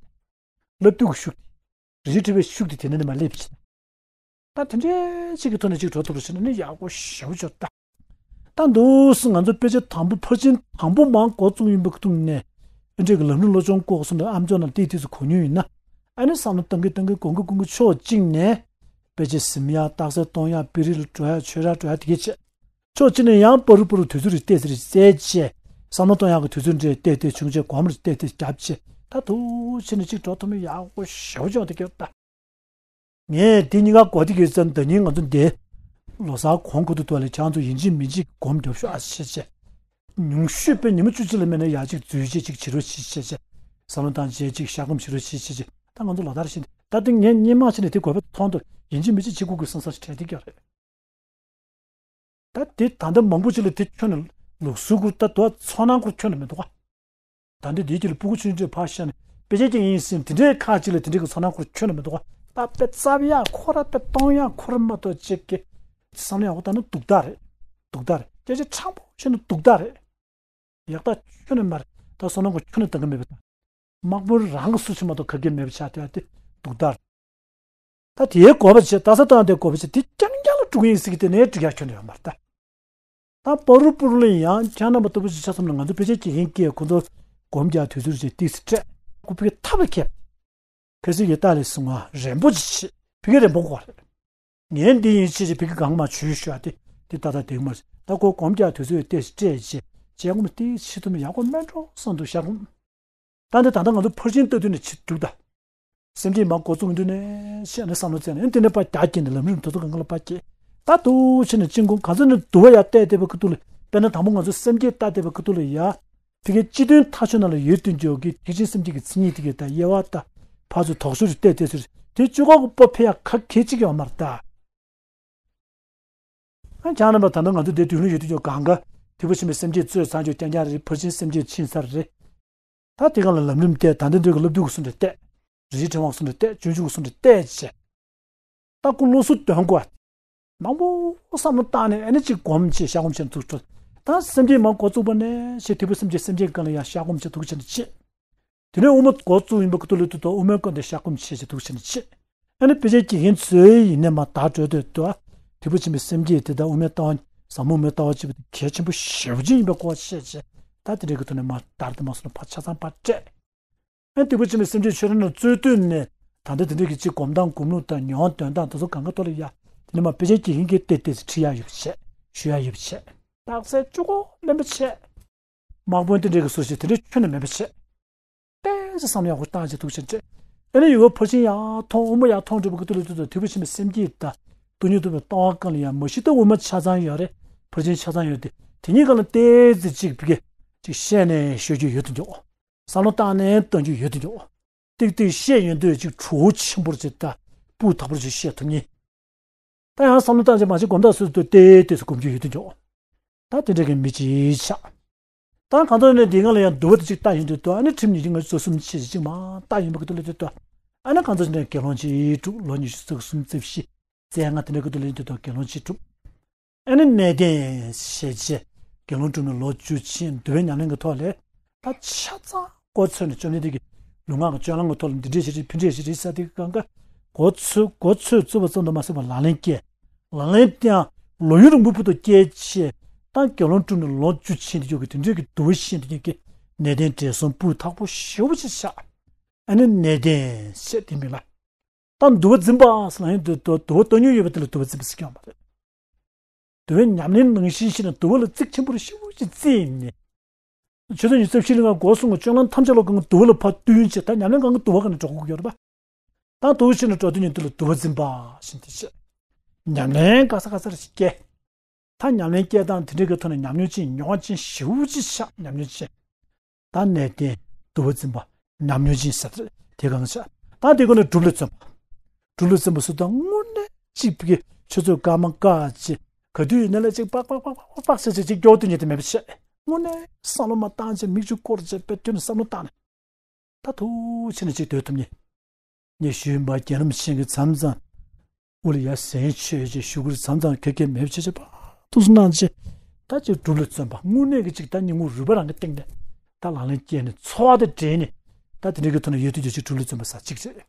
བྱས། བསླབ་བཏུས་ཀྱི་ཤུགས་དེ། རིག་འཁྲིད་པའི་ཤུགས་དེ་དེ་ནས་དེ་མར་སླེབས་བྱས། ད་དེ་འདྲའི་གཅིག་གི་ཐོག་ནས་གཅིག་འགྲོ་ཐུབ་རེ་བྱས་ན་ནི་ཡག་པོ་ཞེ་པོ་ཅིག་ད། ད་འདུག་སེ་ང་ཚོ་དཔེ་ཆ་དང་པོ་ཕར་ཕྱིན་དང་པོ་མར་འགོ་བཙུགས་ཡིན་པའི་ཐོག་ནས་ཨེ་འདྲས་ཀྱི་ལམ་རིམ་བློ་སྦྱོང་སྐོར་སོང་ནས་ཨ་མཆོག་ནང་ཏིག་ཏིག་ཙམ་གོ་མྱོང་ཡིན་ན། ཨ་ནི་བསམ་བློ་བཏང་གི་བཏང་གི་གོང་གི་གོང་གི་ཕྱོགས་གཅིག་ནས་དཔེ་ཆ་ཟིན་ཡ། རྟགས་གསལ་གཏོང་ཡ། པི་རི་ལ་འགྲོ་ཡ། ཆོས་ར་འགྲོ་ཡ་དེ་གས་བྱས། ཕྱོགས་གཅིག་ནས་ཡང་པ་རུ་པ་རུ་དུས་ཚོད་རེ་ཏོག་ཙམ་རེ་བཙལ་བྱས། བསམ་བློ་གཏོང་ཡག་གི་དུས་ཚོད་འདྲ་ཏོག་ཙམ་བྱུང་བྱས་སྒོམ་རེ་ཏོག་ཙམ་བརྒྱབ་བྱས། ད་འདུག་སེ་ནས་གཅིག་འགྲོ་ཐུབ་ན་ཡག་པོ་ཞེ་པོ་ཅིག་ཡོང་བསྡད་ཀྱི་ཡོད་ད། ངས་འདི་གཉིས་ཀ་གོ་དེ་གི་ཙམ་ད་ཉིན་ང་ཚོ་འདི་ལོ་གསར་གོང་ཁུ་ཐུག་ཐུག་ལ་ཁྱེད་ཚོ་ཡིན་གཅིག་མིན་གཅིག་སྒོམ་རྒྱོབ་ཤོག་ཨ་ཞེས་བྱས། ཉུང་ཤོས་དཔེ་ཉི་མ་བཅུ་གཅིག་ལ་མེད་ན་ཡག་གཅིག་འཛུལ་བྱེད་ཅིག་བྱེད་རོགས་ཞེས་བྱས་བྱས། བསམ་བློ་བཏང་བྱེད་ཅིག་ཤ་སྒོམ་བྱེད་རོགས་ཞེས་བྱས་བྱས། ད་ང་ཚོ་ལོ་ལྟར་བཞིན་ད་དེ་ངས་སྔོན་མ་བྱས་ནས་དེ་དགོས་པ་མཐོང་དུ་ཡིན་གཅིག་མིན་གཅིག་བྱེད་དགོས་དགོས་བསམ་བསམ་ཞིག་དྲན་བསྡད་ཀྱི་ཡོད་རེད། ད་དེ་ད་ལྟ་མང་པོ་ཅིག་ལ་དེ་ཁྱོན་ནས་ལུགས་སྲོལ་སྐོར་ད་དུ་ཚོར་སྣང་སྐོར་ཁྱོན་ནས་མི་འདུག་ག་ད་འདི་འདིའི་རྒྱུད་ལ་སྤུ་གུ་ཆུང་ཆུང་ཕར་བཞག་ནས་དཔེ་ཆ་ཀྱང་ཡིན་ཟིན་དེ་འདྲའི་ཁག་ཅིག་ལ་དེ་འདྲའི་གི་ཚོར་སྣང་སྐོར་ཁྱོན་ནས་མི་འདུག་ག་ད་དཔེ་རྩབ་ཡག་ཁོ་ར་དཔེ་གཏོང་ཡག་ཁོ་ར་མ་གཏོགས་ཅིག་གི་བསམ་བློ་ཡག་པོ་བཏང་ན་སྡུག་ཐག་རེད། སྡུག་ཐག་རེད། སྐད་ཆ་དྲང་པོ་བཤད་ན་སྡུག་ཐག་རེད། ཡག་ཐག་ཁྱོན་ནས་མ་རེད། ད་བསམ་བློ་ཁོ་ཁྱོན་ནས་བཏང་གི་མེད་པ་དང་། དམག་དཔོན་རང་གི་སུ་ཆེ་མ་གཏོགས་ག་གེ་མེད་པ་ཆགས་བསྡད་ཡ་དེ་སྡུག་ཐག་རེད། ད་དེའི་དགོས་པ་བྱེད། ད་ས་དང་དེ་དགོས་པ་བྱེད། དེ་རྐྱང་རྐྱང་ལ་འགྲོ་གི་ཡིན་ཟེར་གི་དེ་ནས་འགྲིག་ཡ་ཁྱོན་ནས་ཡོད་མ་རེད་ད། ད་པ་རུ་པུ་རུ་ལ་ཡང་ཁྱེད་རྣམ་པ་ལྟ་བུ་ཞིག་ཆ་བསམ་ན་ང་ཚོ་དཔེ་ཆ་ཀྱི་ཡིན་སྐད་ཁོ་ཚོ་སྒོམ་རྒྱག་དུས་ཚོད་ཅིག་ཏིག་སེ་སྤྲད། ཁོ་ཕ་གི་ཐབས་ལ་མཁས། ཁ་སང་གི་ལྟ་ལས་སོང་ང་རན་པོ་ཅིག་བྱེད། ཕ་གི་རན་པོ་དགོས་རེད། ངས་འདི་ཡིན་ཆེད་ཅིག་ཕ་གི་གང་མ་བྱུས་ཤོག་ཨ། དེ་དེ་ད་ལྟ་དེ་མ་རེད། ད་ཁོ་སྒོམ་རྒྱག་དུས་ཚོད་ཏིག་སེ་སྤྲད་བྱས་བྱས་སྒོམ་ཏིག་སེ་ཐུབ་ན་ཡག་པོ་མེད་འགྲོ་བསམ་འདུག་ཤ་སྒོམ། ད་འདི་ད་ལྟ་ང་ཚོ་ཕར་ཕྱིན་ལྟ་དུས་ནས་བྱེད་འདུག་ད། སེམས་བསྐྱེད་མར་འགོ་བཙུགས་དུས་ནས་བཤད་ནས་བསམ་བློ་བཙལ་ནས་དེ་ནས་ཕར་རྒྱག་གི་ནས་ལམ་རིམ་དེ་ཚོ་གང་ག་ལ་ཕར་སྐྱེས། ད་འདུག་ཕྱིན་ནས་དཔྱིད་གུང་གང་ཚོད་ནས་དུ་བ་ཡར་བལྟས་བལྟས་པའི་ཁ་ཐུག་ལ་དཔེར་ན་དང་པོ་ང་ཚོ་སེམས་བསྐྱེད་ལྟ་བལྟས་པའི་ཁ་ཐུག་ལ་ཡ། དེ་གའི་སྤྱི་དོན་མཐའ་དཔྱོད་ནང་ལ་ཡོད་དུ་འཇོག་གི་ཐེག་ཆེན་སེམས་བསྐྱེད་ཀྱི་མཚན་ཉིད་དེ་གའི་ད་དབྱེ་བ་ད་ཕར་ཚུར་དོགས་སོ་རེ་བལྟས་བལྟས་སོ་རེ་དེ་བཅུ་ཁ་གི་པོ་ཕེ་ཡ་ཁ་གེ་གཅིག་ཡོད་མ་རེད་ད། ཨ་ཅག་རྣམ་པ་ད་ལྟ་ང་ཚོ་འདིར་སྡོད་ལུགས་ཡོད་དུ་ཡོད་གང་ག་ཐེག་པ་ཆེན་པོའི་སེམས་བསྐྱེད་རྩོད་ཚར་ཆོག་རྐྱང་རྐྱང་རེད། ཕར་ཕྱིན་སེམས་བསྐྱེད་ཕྱིན་ཚར་རེད། ད་དེ་གང་ལ་ལམ་རིམ་བལྟས། ད་ལྟ་འདི་གི་སློབ་དེབ་ཀྱི་སུ་འདྲ་བལྟས། རིགས་ཕྲེང་བ་སུ་འདྲ་བལྟས། སྤྱོད་འཇུག་གི་སུ་འདྲ་བལྟས་བྱས། ད་ཁོ་བློ་གཟུ་འདོན་དགོས། མང་པོ་བསམ་བློ་བཏང་ནས་ཨ་ནི་གཅིག་སྒོམ་བྱས་ཤ་སྒོམ་བྱས་འདུག་སྤྲོ། ད་སེམས་བསྐྱེད་མར་འགོ་བཙུགས་པ་ནས་བྱས་ཐེག་པ་སེམས་བསྐྱེད་སེམས་བསྐྱེད་སྒང་ལ་ཡང་ཤ་སྒོམ་བྱས་འདུག་བྱས་ནས་བྱས། དེ་ནས་དབུ་མ་འགོ་བཙུགས་ཡིན་པ་ཁུ་ཐུག་ལ་དུས་ཐོག་དབུ་མའི་སྐོར་འདི་ཤ་སྒོམ་བྱས་བྱས་འདུག་བྱས་ནས་བྱས། ཨ་ནི་དཔེ་ཆ་དགེ་རྒན་ཚོའི་ཡིན་ནས་མ་དར་འགྲོ་འདོད་དུ་ཐེག་པ་ཆེན་པོའི་སེམས་བསྐྱེད་དེ་དང་དབུ་མའི་ལྟ་བ་ཟབ་མོ་དབུ་མའི་ལྟ་བ་སྤྱི་པོ་དེ་གལ་ཆེན་པོ་ཞེ་པོ་ཅིག་ཡིན་པའི་སྐོར་བཤད་བྱས། ད་དེ་འདྲའི་གི་ཐོག་ནས་མ་དར་དེ་མ་སོང་ན་ཕར་ཆ་ཚང་ཕར་སྤྲད། ཨ་ཐེག་པ་ཆེན་པོའི་སེམས་བསྐྱེད་ཆོས་ར་ནང་རྩོད་དུས་ནས་ད་ལྟ་དེ་འདྲའི་གི་གཅིག་སྒོམ་སྟངས་སྒོམ་ལུགས་དང་མྱོང་དོན་དང་དེ་ཚོ་གང་ག་ཐོག་ལ་ཡ། དེ་ནས་མ་དཔེ་ཆ་དགེ་རྒན་གྱིས་བལྟས་བལྟས་ཁྲིད་ཡ་ཡོད་བྱས། ཞུ་ཡ་ཡོད་བྱས། རྟགས་གསལ་བཅུ་གོ་ལེན་པ་བྱས། དམག་དཔོན་དེ་འདྲའི་གི་སུ་ཞིག་དེ་འདྲའི་ཁྱོན་ནས་མེད་པ་བྱས། ཏོག་ཙམ་བསམ་བློ་ཡག་པོ་བཏང་བྱས་འདུག་བྱས་བྱས། ཨ་ནི་ཡུལ་བ་ཕར་ཕྱིན་ཡར་མཐོང་དབུ་མ་ཡར་མཐོང་འགྲོ་བའི་སྐབས་དུས་ལ་དུས་ཚོད་ཐེག་པ་ཆེན་པོའི་སེམས་བསྐྱེད་དང་སྟོང་ཉིད་རྟོགས་པའི་ལྟ་བ་སྒང་ལ་ཡང་མ་གཞི་ད་དབུ་མ་ཆ་ཚང་ཡོད་རེད། ཕར་ཕྱིན་ཆ་ཚང་ཡོད་དེ། དེ་གཉིས་སྒང་ལ་ཏོག་ཙམ་གཅིག་ཕ་གི་གཅིག་བཤད་ནས་ཤོད་རྒྱུ་ཡོད་དུ་འཇོག་བསམ་བློ་བཏང་ནས་གཏོང་རྒྱུ་ཡོད་དུ་འཇོག་ཏིག་ཏིག་བཤད་ཡོང་དུས་གཅིག་བྲོ་བོ་ཆེན་པོར་ཅིག་ད་སྤུས་དག་པོར་ཅིག་བཤད་ཐུབ་ངེས། ད་ཡང་བསམ་བློ་བཏང་ཅིག་མ་ཅིག་གོམ་ཐག་སུ་ཏོ་ཏེ་ཏེ་སུ་གོམ་རྒྱུ་ཡོད་དུ་འཇོག་ད་དེ་འདྲ་གི་མི་ཅིག་ཆགས། ད་གང་ཐོག་ནས་འདི་སྒང་ལ་ཡང་འདུལ་བ་དེ་ཅིག་ལྟ་ཡོང་དུས་ཏོ་ཨ་ནི་ཁྲིམས་ཉི་ཤུ་ལྔ་བཅུ་ཙམ་ཅིག་ཅིག་མ་ལྟ་ཡོང་བ་གི་ཏོ་ལ་དུས་ཏོ། ཨ་ནི་གང་ཐོག་ནས་དགེ་སློང་ཅིག་དྲུག་ལོ་ཉི་ཤུ་རྩ་གསུམ་རྩ་བཞི། རྩ་ལྔ་དེ་འདྲ་གི་ཏོ་ལ་དུས་ཏོ་དགེ་སློང་ཅིག་དྲུག་ཨ་ནི་གནས་བརྟན་ཞེས་བྱས་དགེ་སློང་དྲུག་ནས་ལོ་བཅུ་ཕྱིན་འདུལ་བའི་ཉམས་ལེན་གྱི་ཐོག་ལས་ད་ཆ་ཚང་ མགོ་ཚོས་ནས་བཅོམ་ལྡན་འདས་ཀྱིས་ལུས་ངག་གི་སྤྱོད་ལམ་གྱི་ཐོག་ལ་འདི་འདྲས་ཞིག་རེད། ཕི་འདྲས་ཞིག་རེད་ཟེར་དེ་གང་ག་མགོ་ཚོས་མགོ་ཚོས་བཙུགས་པ་ཙམ་དུ་མ་ཟད་པར་ལག་ལེན་བཀལ། ལག་ལེན་དེའང་ལོ་ཡུན་རིང་པོ་བར་དུ་བཀལ་བྱས། ད་དགེ་སློང་བསྒྲུབས་ནས་ལོ་བཅུ་ཕྱིན་དུས་ཀྱི་དེ་འདྲས་ཀྱི་འདུལ་བ་ཤེས་དུས་ཀྱི་གནས་བརྟན་བགྲེས་སོང་སྤུས་དག་པོ་ཞེ་པོ་ཅིག་ཆགས། ཨ་ནི་གནས་བརྟན་ཟེར་དེ་མིང་ལ། ད་འདུལ་བ་འཛིན་པ་ཟེར་ན་ཡང་འདུལ་འདུལ་འདུལ་བ་བཏང་མྱོང་ཡོད་པ་དེ་ལ་འདུལ་བ་འཛིན་པ་ཟེར་གྱི་ཡོད་མ་རེད། འདུལ་བའི་ཉམས་ལེན་ནང་བཞིན་ཤེས་ན་འདུལ་བ་ལ་གཙིགས་ཆེན་པོ་རུ་ཞེ་པོ་ཅིག་བརྩིས་ནས། ཆོས་ཚན་ཉི་ཤུ་རྩ་བཞི་ལ་ང་སྒོ་གསུམ་གྱི་སྤྱོད་ལམ་ཐམས་ཅད་ལ་གང་གི་འདུལ་བ་ལ་ཕར་བསྟུན་བྱས། ད་ཉམས་ལེན་གང་གི་འདུལ་བ་གང་ནས་འགྲོ་དགོས་ཀྱི་ཡོད་རེད་པ། ད་འདུལ་བ་ཤེས་ན་འགྲོ་དུས་ཉིད་དུ་ལ་འདུལ་བ་འཛིན་པ་ཞེས་དེ་བྱས། ཉམས་ལེན་ག་ས་ག་སར་ཞིག་བསྐྱལ། ད་ཉམས་ལེན་སྐྱེལ་སྟངས་དེ་འདྲའི་གི་ཐོག་ནས་ཉམས་མྱོང་ཅན་མྱོང་བ་ཅན་ཞེ་པོ་ཅིག་ཆགས། ཉམས་མྱོང་ཅན། ད་གནས་བརྟན་འདུལ་བ་འཛིན་པ་ཉམས་མྱོང་ཅན་ཟེར་དེ་གང་ཆགས། ད་དེ་ཀུན་ནས་སྒྲུབ་ལ་བརྩོན་པ། སྒྲུབ་ལ་བརྩོན་པ་སུ་དང་དངོས་གནས་གཅིག་པའི་ཆུ་ཚོད་སྐར་མ་ཀ་གཅིག་ག་དུས་ཡིན་ན་ལས་གཅིག་པག་པག་པག་པག་པག་ཟེར་བྱས་གཅིག་མགྱོགས་དུ་ཉིད་དུ་མེད་པ་བྱས། དངོས་གནས་བསམ་བློ་མ་བཏང་བྱས་མིག་ཆུ་བསྐོར་བྱས་པའི་དུས་ནས་བསམ་བློ་བཏང་ནས། ད་ཐུགས་ཆེ་ནས་གཅིག་སྡོད་ཐུབ་ནས། ངས་ཞུས་པ་རྒྱལ་ལམ་ཆེན་གྱི་མཚམས་མཚམས། དབུ་ལ་ཡ་ཟན་མཆོད་ཅེས་ཞུ་དགོས་མཚམས་མཚམས་ག་གེ་མེད་པ་བྱེད་ཅེས་པ། ཐུགས་སུ་གནང་ཅེས། ད་ཅིག་སྒྲུབ་ལ་བརྩོན་པ་དངོས་གནས་ཀྱི་ཅིག་ད་ཉིན་མོ་རུས་པ་རང་གི་སྟེང་ནས། ད་ལག་ལེན་བསྐྱལ་ནས་འཚོ་བ་དང་འབྲེལ་ནས། ད་དེ་འདྲའི་གི་ཐོག་ནས་ཡོད་དུས་ཀྱི་ཅིག་སྒྲུབ་ལ་བརྩོན་པ་ཟེར་གཅིག་བྱས།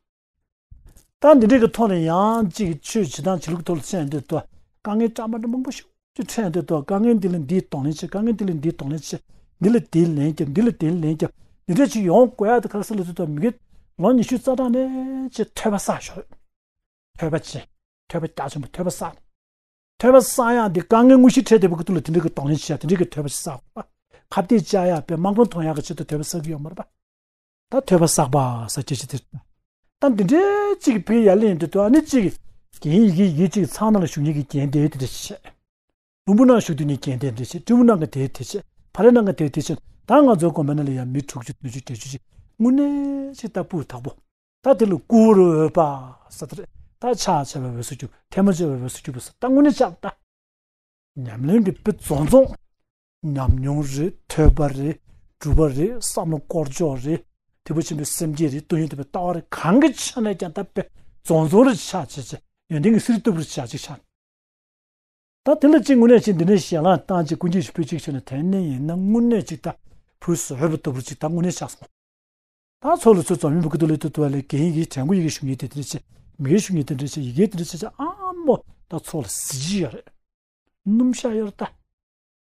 ད་འདི་འདྲའི་གི་ཐོག་ནས་ཡང་ཅིག་ཆོས་བྱེད་སྟངས་བྱེད་ལུགས་ཐོག་ལ་ཕྱིན་དུས་དོ། དཀའ་ངལ་འདྲ་མི་འདྲ་མང་པོ་ཞིག་ཅིག་འཕྲད་དུས་དོ། དཀའ་ངལ་འདི་ལ་འདིའི་གདོང་ལེན་བྱེད། དཀའ་ངལ་འདི་ལ་འདིའི་གདོང་ལེན་བྱེད། འདི་ལ་འདིའི་ལན་རྒྱབ། འདི་ལ་དེའི་ལན་རྒྱབ། འདི་འདྲ་ཅིག་ཡོང་དགོས་ཡ་དེ་ག་རེ་ཟེར་ལབ་དུས་དོ། མི་གི་ལོ་ཉི་ཤུ་རྩ་གྲངས་ནས་ཅིག་ཐོས་པ་བསགས་ཤོག་ཐོས་པ་བྱེད། ཐོས་པ་རྒྱ་ཆེན་པོ་ཐོས་པ་བསགས། ཐོས་པ་བསགས་ཡག་འདི་དཀའ་ངལ་དངོས་གཞི་འཕྲད་བསྡད་པའི་སྐབས་དུས་ལ་དེ་འདྲའི་གི་གདོང་ལེན་བྱེད་ཡག་དེ་འདྲའི་གི་ཐོས་པ་ཞིག་བསགས་པ། ཁ་གཏད་བཅག་ཡག་པའི་དམག་དཔོན་མཐོང་ཡག་གི་ཆེད་དུ་ཐོས་པ་བསགས་ཀྱི་ཡོད་མ་རེད་པ། ད་ཐོས་པ་བསགས་པ་ཟེར་སྐད་ཆ་དེ། ད་འདི་འདྲའི་གཅིག་བོད་ཡར་ལེན་དུས་དོ། ཨ་ནི་གཅིག་རྒན་ཡི་གེ་ཡི་གེ་གཅིག་ཚང་ནང་ལ་བཞུགས་མཁན་གྱི་རྒན་དེ་དེ་འདྲ་བྱས། ལྷུན་པོ་ནང་བཞུགས་དུས་ནས་རྒན་དེ་འདྲ་བྱས། སྤྲེའུ་ནང་གི་དེ་དེ་བྱས། ཕ་རི་ནང་གི་དེ་དེ་བྱས། ད་ང་ཚོའི་དགོན་པ་ནང་ལ་ཡང་མི་དྲུག་ཅུ་བདུན་ཅུ་བརྒྱད་ཅུ་ཅིག་དངོས་གནས་ཅིག་ད་སྤུས་དག་པོ། ད་དེ་ལ་བཀུར་འོས་པ་ཟེར་དེ་རེད། ད་ཕྱག་བྱ་བའི་འོས་སུ་གྱུར། ཐལ་མོ་སྦྱར་བའི་འོས་སུ་གྱུར་པ་ཟེར། ད་དངོས་གནས་ཆགས་ད། ཉམས་ལེན་གྱི་དཔེ་རྫོང་རྫོང་། ཉམས་མྱོང་རེད། ཐོས་པ་རེད། སྒྲུབ་པ་རེད། བསམ་བློ་སྐོར་ཕྱོགས་རེད། ཐེག་པ་ཆེན་པོའི་སེམས་བསྐྱེད་རེད། སྟོང་ཉིད་རྟོགས་པའི་ལྟ་བ་རེད། གང་གི་ཆ་ནས་ཀྱང་ད་དཔེ་རྫོང་རྫོང་རེ་ཆགས་བྱས་བྱས། ཡོན་ཏན་གྱི་གསེར་ལྟ་བུར་ཆགས་ཅིག་ཆགས། ད་དེ་ལ་ཅིག་དངོས་གནས་ཅིག་འདི་འདྲའི་ཞལ་ལག་བཏང་ཅིག་སྐུ་འགྱེད་ཞུ་ཕུལ་ཅིག་བྱས་ན། དེ་ནས་ཡིན་ན་དངོས་གནས་ཅིག་ད་ཕུལ་བཟོ་འོས་པ་ལྟ་བུར་ཅིག་ད་དངོས་གནས་ཆགས་སོང་། ད་ཚོགས་ལ་ཚོགས་འཛོམས་ཡིན་པ་ཀུ་ཏུ་ལི་ཏུ་ཏུ་བ་ལས་རྒན་ཡི་གེ་དྲན་གོ་ཡི་གེ་ཞུ་མཁན་དེ་འདྲ་བྱས། མི་གེ་ཞུ་མཁན་དེ་འདྲ་བྱས། ཡི་གེ་དེ་འདྲ་བྱས་བྱས། ཨ་མོ་ད་ཚོགས་ལ་གཟི་བརྗིད་ཡོད་རེད། སྣུམ་ཤ་ཡོད་རེད་ད།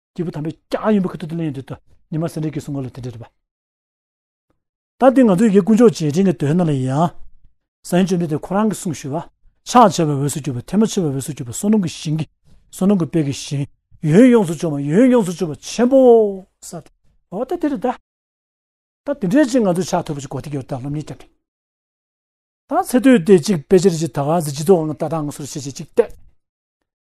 སྐྱེས་བུ་དམ་པའི་སྐྱ་ཡིན་པ་ཀུ་ཏུ་ཏུ་ལི་ཡིན་དུས་ད་ཉི་མ་སེ་འབྲས་ཀྱི་གསུང་གོ་ལ་དེ་འདྲ་རེད་པ། ད་འདི་ང་ཚོའི་ཡི་གེ་དཀོན་མཆོག་རྗེས་དྲན་གྱི་དོན་ནང་ལ་ཡང་། སངས་རྒྱས་བཅོམ་ལྡན་འདས་ཁོ་རང་གིས་གསུངས་ཞུས་པ། ཕྱག་བྱ་བའི་འོས་སུ་གྱུར་པ། ཐལ་མོ་སྦྱར་བའི་འོས་སུ་གྱུར་པ། བསོད་ནམས་ཀྱི་ཞིང་གི། བསོད་ནམས་ཀྱི་དཔལ་གྱི་ཞིང་། ཡོན་ཡོངས་སུ་སྦྱོང་བ། ཡོན་ཡོངས་སུ་སྦྱོང་བ་ཆེན་པོ་ཟེར་ཏེ། འོ་ད་དེ་རེད་ད། ད་དེ་འདྲའི་ཅིག་ང་ཚོ་ཕྱག་ཐུབ་པ་ཅིག་གོ་ཐིག་ཡོད་ད། སློབ་གཉེར་རྒྱབ་དུས། ད་ཚེ་སྟོད་དེ་གཅིག་དཔེ་ཆ་རེ་ཅིག་ད་ག་ཟེ་སྤྱི་ཚོགས་ཁང་ལྟ་སྟངས་ངོ་སོར་ཤེས་བྱེད་ཅིག་བལྟས།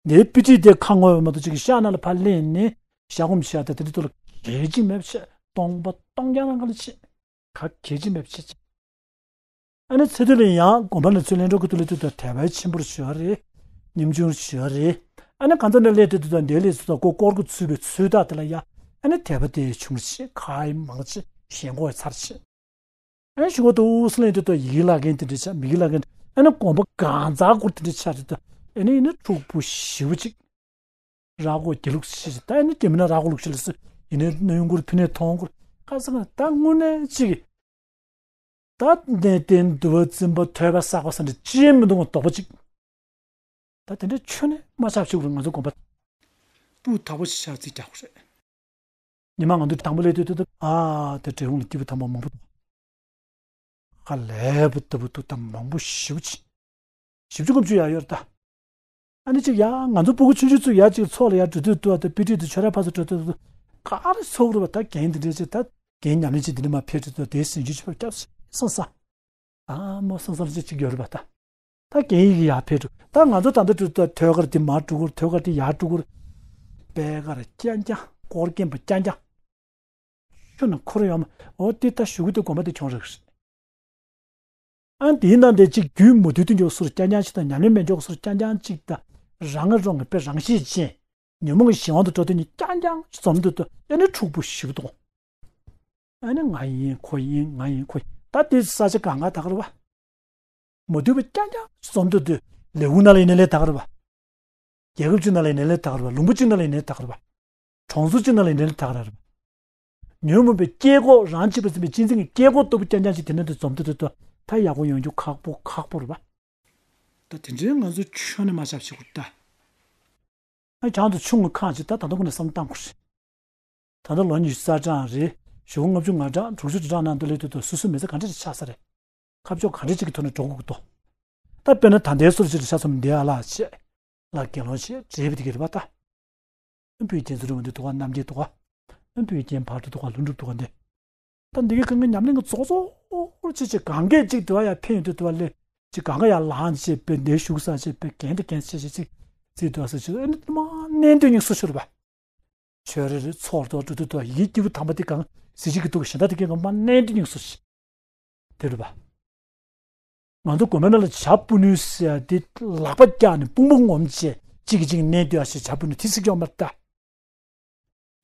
འདིའི་དཔེ་ཁྲིད་དེ་ཁ་ངོ་བོ་མ་གཏོགས་ཅིག་གི་ཤག་ནང་ལ་ཕར་ལེན་ནས་ཞག་སྒོམ་ཞག་ད་དེ་འདྲ་ཐོག་ལ་གལ་ཆེ་མེད་པ་བྱས། སྟོང་པ་སྟོང་རྐྱང་རང་ག་ལ་བྱེད། ག་གལ་ཆེ་མེད་པ་བྱེད་ཅིག་ཨ་ནི་ཚེ་སྟོད་ལ་ཡང་དགོན་པ་ལ་ཚུར་ལེན་འགྲོ་གི་འདུག་ལ་དུས་ད་དད་པ་ཆེན་པོར་ཞུ་བ་རེད། ཉམ་ཆུང་ཞུ་བ་རེད། ཨ་ནི་གང་ཚོ་ནས་སླེབས་དུས་ད་འདི་ལས་ཚུར་ད་ཀོ་སྐོར་གི་ཚུད་པའི་ཚུལ་དག་དེ་ལ་ཡ། ཨ་ནི་དད་པ་དེ་ཆུང་ཆེ་ག་ཡིན་མང་ཆེ་ཞེན་ཁོག་ཚར་ཆེ། ཨ་ནི་ཞུ་གོ་ཏུ་སླེབས་དུས་ད་ཡི་གེ་བཀླག་མཁན་དེ་འདྲ་ཆགས། མི་གེ་བཀླག་མཁན། ཨ་ནི་དགོན་པ་གང་ཚ་སྐོར་དེ་འདྲ་ཆགས་དུས་ད། ཨ་ནི་ཡིན་ན་འཁྲུག་པོ་ཞེ་པོ་ཅིག་ར་སྐོར་གྱི་ལུགས་ཤིག་ད་ནི་དེ་མིན་ན་ར་སྐོར་ལུགས་ཤིག་ལ་སུ་ཡིན་ནའི་གནོད་སྐོར་ཕི་ནས་མཐོང་སྐོར་ག་ས་ག་ད་དངོས་གནས་ཅིག་ད་གནས་བརྟན་འདུལ་བ་འཛིན་པ་ཐོས་པ་བསགས་པ་ས་འདྲ་ཅི་མི་འདུག་ང་དོག་པ་ཅིག་ད་དེ་འདྲ་ཁྱོན་ནས་མ་ཆགས་ཅིག་རུ་ང་ཚོ་དགོན་པ་སྤུས་དག་པོ་ཞིག་ཆགས་རྩིས་རྒྱག་དགོས་རེད། ཉི་མ་ང་ཚོ་དང་པོ་སླེབས་དུས་དུས་དུ་ཨ་དེ་འབྲས་སྤུངས་ལ་སྐྱེས་བུ་དམ་པ་མང་པོ་འདུག་ཧ་ལས་པ་ལྟ་བུ་འདུག་ད་མང་པོ་ཞེ་པོ་ཅིག་བཞི་བཅུ་ལྔ་བཅུ་ཡར་ཡོད་རེད་ད། ཨ་ནི་ཅིག་ཡ་ང་ཚོ་སྤུ་གུ་ཆུང་ཆུང་ཚོ་ཡ་ཅིག་ཚོགས་ལ་ཡར་འགྲོ་དུས་དུ་ད་དཔེ་ཁྲིད་དུ་ཆོས་ར་ཕར་ཚུར་འགྲོ་དུས་དུ་ག་རེ་ཚོགས་རེད་པ། ད་རྒན་འདི་འདྲས་ཅིག་ད་རྒན་ཉམས་ལེན་ཅིག་འདི་འདྲས་མར་ཕེབས་དུས་དུ་དེའི་ཟིན་བྱུས་ཆོས་པར་སྐྱབས་སོང་ས། ཨ་མོ་སང་སང་ཅིག་ཅིག་ཡོད་རེད་པ་ད། ད་རྒན་ཡིག་ཡར་ཕེབས་འགྲོ། ད་ང་ཚོ་ད་ལྟ་འགྲོ་དུས་ད་ཐོད་དཀར་འདི་མར་འགྲོ་གི་རེད། ཐོད་དཀར་འདི་ཡར་འགྲོ་གི་རེད། པད་དཀར་རྐྱང་རྐྱང་། སྐོར་རྐྱང་པ་རྐྱང་རྐྱང་། ཆུ་ནང་འཁོར་ཡོང་མ། འོ་དེ་ད་ཞུ་གི་དེ་དགོན་པ་དེ་ཁྱོང་རེག་རེད། ཨ་དེའི་ནང་དེ་གཅིག་རྒྱུད་མུ་མཐུད་དུ་འཇོག་སོར་རྐྱང་རྐྱང་ཅིག་དང་། ཉམས་ལེན་མེད་འཇོག་སོར་རྐྱང་རྐྱང་ཅིག་དང་། རང་ངི་རང་ངི་དཔེ་རང་ཤེད་ཅན། ཉོན་མོངས་ཀྱི་གཞན་དབང་དུ་འགྲོ་དེ་གཉིས་རྐྱང་རྐྱང་འཛོམས་དུས་དུ་ཨ་ནི་འཁྲུག་པོ་ཞེ་པོ་འདུག་ཨ་ནི་ང་ཡིན་ཁོ་ཡིན་ང་ཡིན་ཁོ་ཡིན། ད་དེ་ས་ཆ་གང་ག་ད་ག་རེད་པ། མ་འདུས་པ་རྐྱང་རྐྱང་འཛོམས་དུས་དུ་ལས་ཁུངས་ནང་ལ་ཡིན་ནའི་ལས་ད་ག་རེད་པ། རྒྱལ་ཁབ་གཅིག་ནང་ལ་ཡིན་ནའི་ལས་ད་ག་རེད་པ། ལུང་པ་གཅིག་ནང་ལ་ཡིན་ནའི་ད་ག་རེད་པ། གྲོང་ཚོ་གཅིག་ནང་ལ་ཡིན་ནའི་ལས་ད་ག་རེད་པ། ཉོན་མོངས་པའི་སྐྱེ་སྒོ་རང་གཅིག་པུ་ཟིན་པའི་གཅན་གཟན་གྱི་སྐྱེ་སྒོ་ལྟ་བུ་རྐྱང་རྐྱང་ཅིག་དེ་ནས་དུ་འཛོམས་དུས་དུ་ད་ཡག་པོ་ཡོང་རྒྱུ་ཁག་པོ་ཁག་པོ་རེད་པ། ད་དེ་འདྲའི་ང་ཚོ་ཁྱོན་ནས་མ་ཆགས་བྱེད་དགོས་ད། ཨ་བྱང་དུ་ཆུང་ངུ་ཁག་ཅིག་ད་ད་དུང་ཁོ་ནས་བསམ་བཏང་དགོས་རེད། ད་ལྟ་ལོ་ཉི་ཤུ་རྩ་གྲངས་རེད། གཞུག་གུ་ལྔ་བཅུ་ང་གྲངས་དྲུག་ཅུ་དྲུག་གྲངས་ནང་དུ་སླེབས་དུས་དུ་སོ་སོའི་མི་ཚེ་ག་འདྲ་ཅིག་ཆགས་ས་རེད། ཁ་ཕྱོགས་ག་འདྲ་ཅིག་གི་ཐོག་ནས་འགྲོ་དགོས་ཀྱི་འདུག་ད་དཔེར་ན་ད་ལྟའི་སོར་ཅིག་ཏུ་ཆ་མཚོན་འདི་ཨ་ལགས་བྱས། ལ་དགེ་སློང་བྱས་བགྲེས་པོ་དེ་ག་རེད་པ་ད། བུ་ཡི་རྒྱན་ཚུལ་རིང་པོ་འདི་འདུག་ག་རྣམ་རྒྱལ་འདུག་ག་བུ་ཡི་རྒྱན་བར་དུ་འདུག་ག་ལྷུན་གྲུབ་འདུག་ག་འདི། ད་འདི་གའི་གང་གི་ཉམས་ལེན་གྱི་རྫོགས་རྫོགས་ཅིག་ཅིག་གང་གས་ཅིག་དུ་བ་ཡ་ཕན་ཡོད་དུ་དུ་བ་ལས་ཅིག་གང་ག་ཡ་ལངས་བྱས་པའི་འདི་བཞུགས་ས་བྱས་པའི་རྒན་དང་རྒན་བྱས་བྱས་ཅིག་ཅིག་དུ་བ་ས་ཅིག་ཨ་ནི་མ་གནས་འདོད་སྙིང་སུ་ཤོར་བ། ཆོས་རེ་རེ་ཚོགས་རྡོ་འགྲོ་དུས་དུ་ཡིད་སྐྱིད་པོ་དམ་པ་དེ་གང་གཟི་བརྗིད་ཀྱི་སྡུག་གཞན་དག་དེ་གས་གང་མ་གནས་འདི་སྙིང་སུ་ཞིག་དེ་རུ་བ། ང་ཚོ་དགོན་པའི་ནང་ལ་བྱ་སྤུ་ནུས་ཟེར་ཡ་དེ་ལག་པ་བཀྱག་ནས་དཔུང་པ་ངོམ་བྱས་གཅིག་གིས་གཅིག་གནས་སྡོད་ཡ་ཞེས་བྱ་སྤུ་ནུས་དེ་སྲིད་ཀྱང་མ་ལྟ།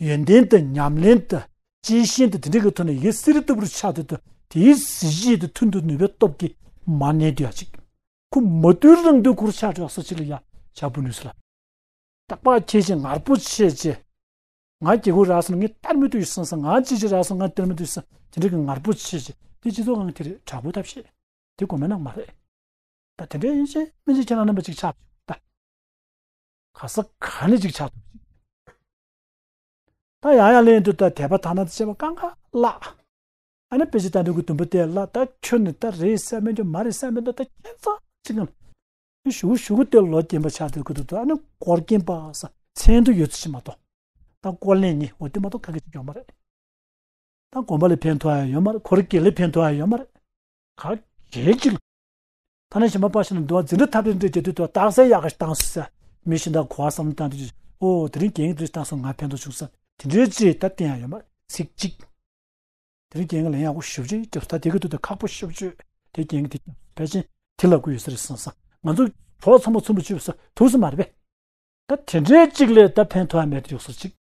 ཡོན་ཏན་དང་ཉམས་ལེན་དང་གཅེས་ཤིང་དང་དེ་འདྲ་གི་ཐོག་ནས་ཡིད་སེར་ལྟ་བུར་ཆགས་དུས་དུ་དེའི་གཟི་བརྗིད་དུ་མཐུན་དུ་ནུས་པའི་སྟོབས་ཀྱིས་མ་གནས་སྡོད་ཡ་ཅིག་ཁོ་མ་དུལ་རང་དུལ་ཁུར་ཆགས་འགྲོ་ཡ་སོ་ཅིག་ལ་ཡ་བྱ་སྤུ་ནུས་ཟེར་ལ། རྟག་པར་ཁྱེད་ཀྱིས་ངར་པོ་བྱས་རྗེས། ང་རྒྱལ་པོ་རག་སོང་ངས་སྟེར་མི་ཐུབ་ཡོད་སོང་ས། ང་ཅི་ཅི་རག་སོང་ང་སྟེར་མི་ཐུབ་ས། དེ་འདྲ་གི་ངར་པོ་བྱས་རྗེས་དེ་སྤྱི་ཚོགས་ཁང་དེ་རེད་དྲག་པོ་ཐབས་ཤེས་དེ་དགོས་མེད་ན་མ་རེད། ད་དེ་འདྲ་ཡིན་ཕྱིན་སྨན་ཆེན་ཁྱེད་རང་རྣམ་པ་ཅིག་ཆགས་ད། ག་ས་ག་ནས་ཅིག་ཆགས་ཐུབ་ཅིག་ད་ཡང་ཡང་ལེན་དུ་ད་དད་པ་དག་སྣང་དུ་བྱེད་པ་གང་ག་བརླག་ཨ་ནི་དཔེ་ཆ་ལྟ་འདོད་ཀྱི་དུམ་བུ་དེ་ལ་ད་ཁྱོད་ནི་ད་རེད་བསམ་མེད་ཀྱང་མ་རེད་བསམ་མེད་ད་ད་ཁྱད་མཚར་ཅིག་ངམ། ཞུ་ཞུ་དེ་ལོ་རྒན་པ་ཆགས་དུས་ཀྱི་དུས་ད་ཨ་ནི་སྐོར་རྒན་པ་ས་མཚན་དུ་ཡོད་ཚུལ་ཞིག་མ་གཏོགས། ད་སྐོར་ལེན་ནི་འོ་དེ་མ་གཏོགས་ག་གེ་ཅིག་ཡོད་མ་རེད། ད་དགོན་པ་ལ་ཕན་ཐོགས་ཡ་ཡོད་མ་རེད། ཁོ་ར་སྒེར་ལ་ཕན་ཐོགས་ཡ་ཡོད་མ་རེད། ག་གེ་ཅིག་ལ། ཐ་ན་གཞན་པ་པ་ཞིག་ན་འདུག་བ་འཛིན་གྲྭ་ཐབས་རེ་འདྲ་རྒྱག་དུས་དུ་རྟགས་གསལ་ཡག་ག་ཞིག་བཏང་སོང་ས། མི་གཞན་དག་གོ་བ་བསམ་བློ་བཏང་དུས་ཨོ་དེ་རིང་རྒན་གྱིས་དེ་བཏང་སོང་ང་ཕན་ཐོགས་བྱུང་ས་དེ་འདྲའི་ཅིག་ད་བསྟན་ཡ་ཡོད་མ་རེད་ཚིག་གཅིག་དེ་རིང་རྒན་གྱིས་ལན་ཡག་པོ་ཞེ་པོ་ཅིག་བརྒྱབ་སོང་ད་དེ་གི་དུས་དུ་ཁག་པོ་ཞེ་པོ་ཅིག་དེ་རྒན་གྱིས་དེ་བརྒྱབ་སོང་ཕལ་ཆེར་དེ་ལ་དགོས་ཡོད་ས་རེད་བསམ་སོང་ང་ཚོ་གྲོགས་ཚང་མ་ཚུར་མ་ཆུད་པ་ས་ཐུག་ས་མ་རེད་པས། ད་དེ་འདྲའི་གཅིག་ལས་ད་ཕན་ཐོགས་ཡ་མེད་དུ་ཡོད་སོ་གཅིག་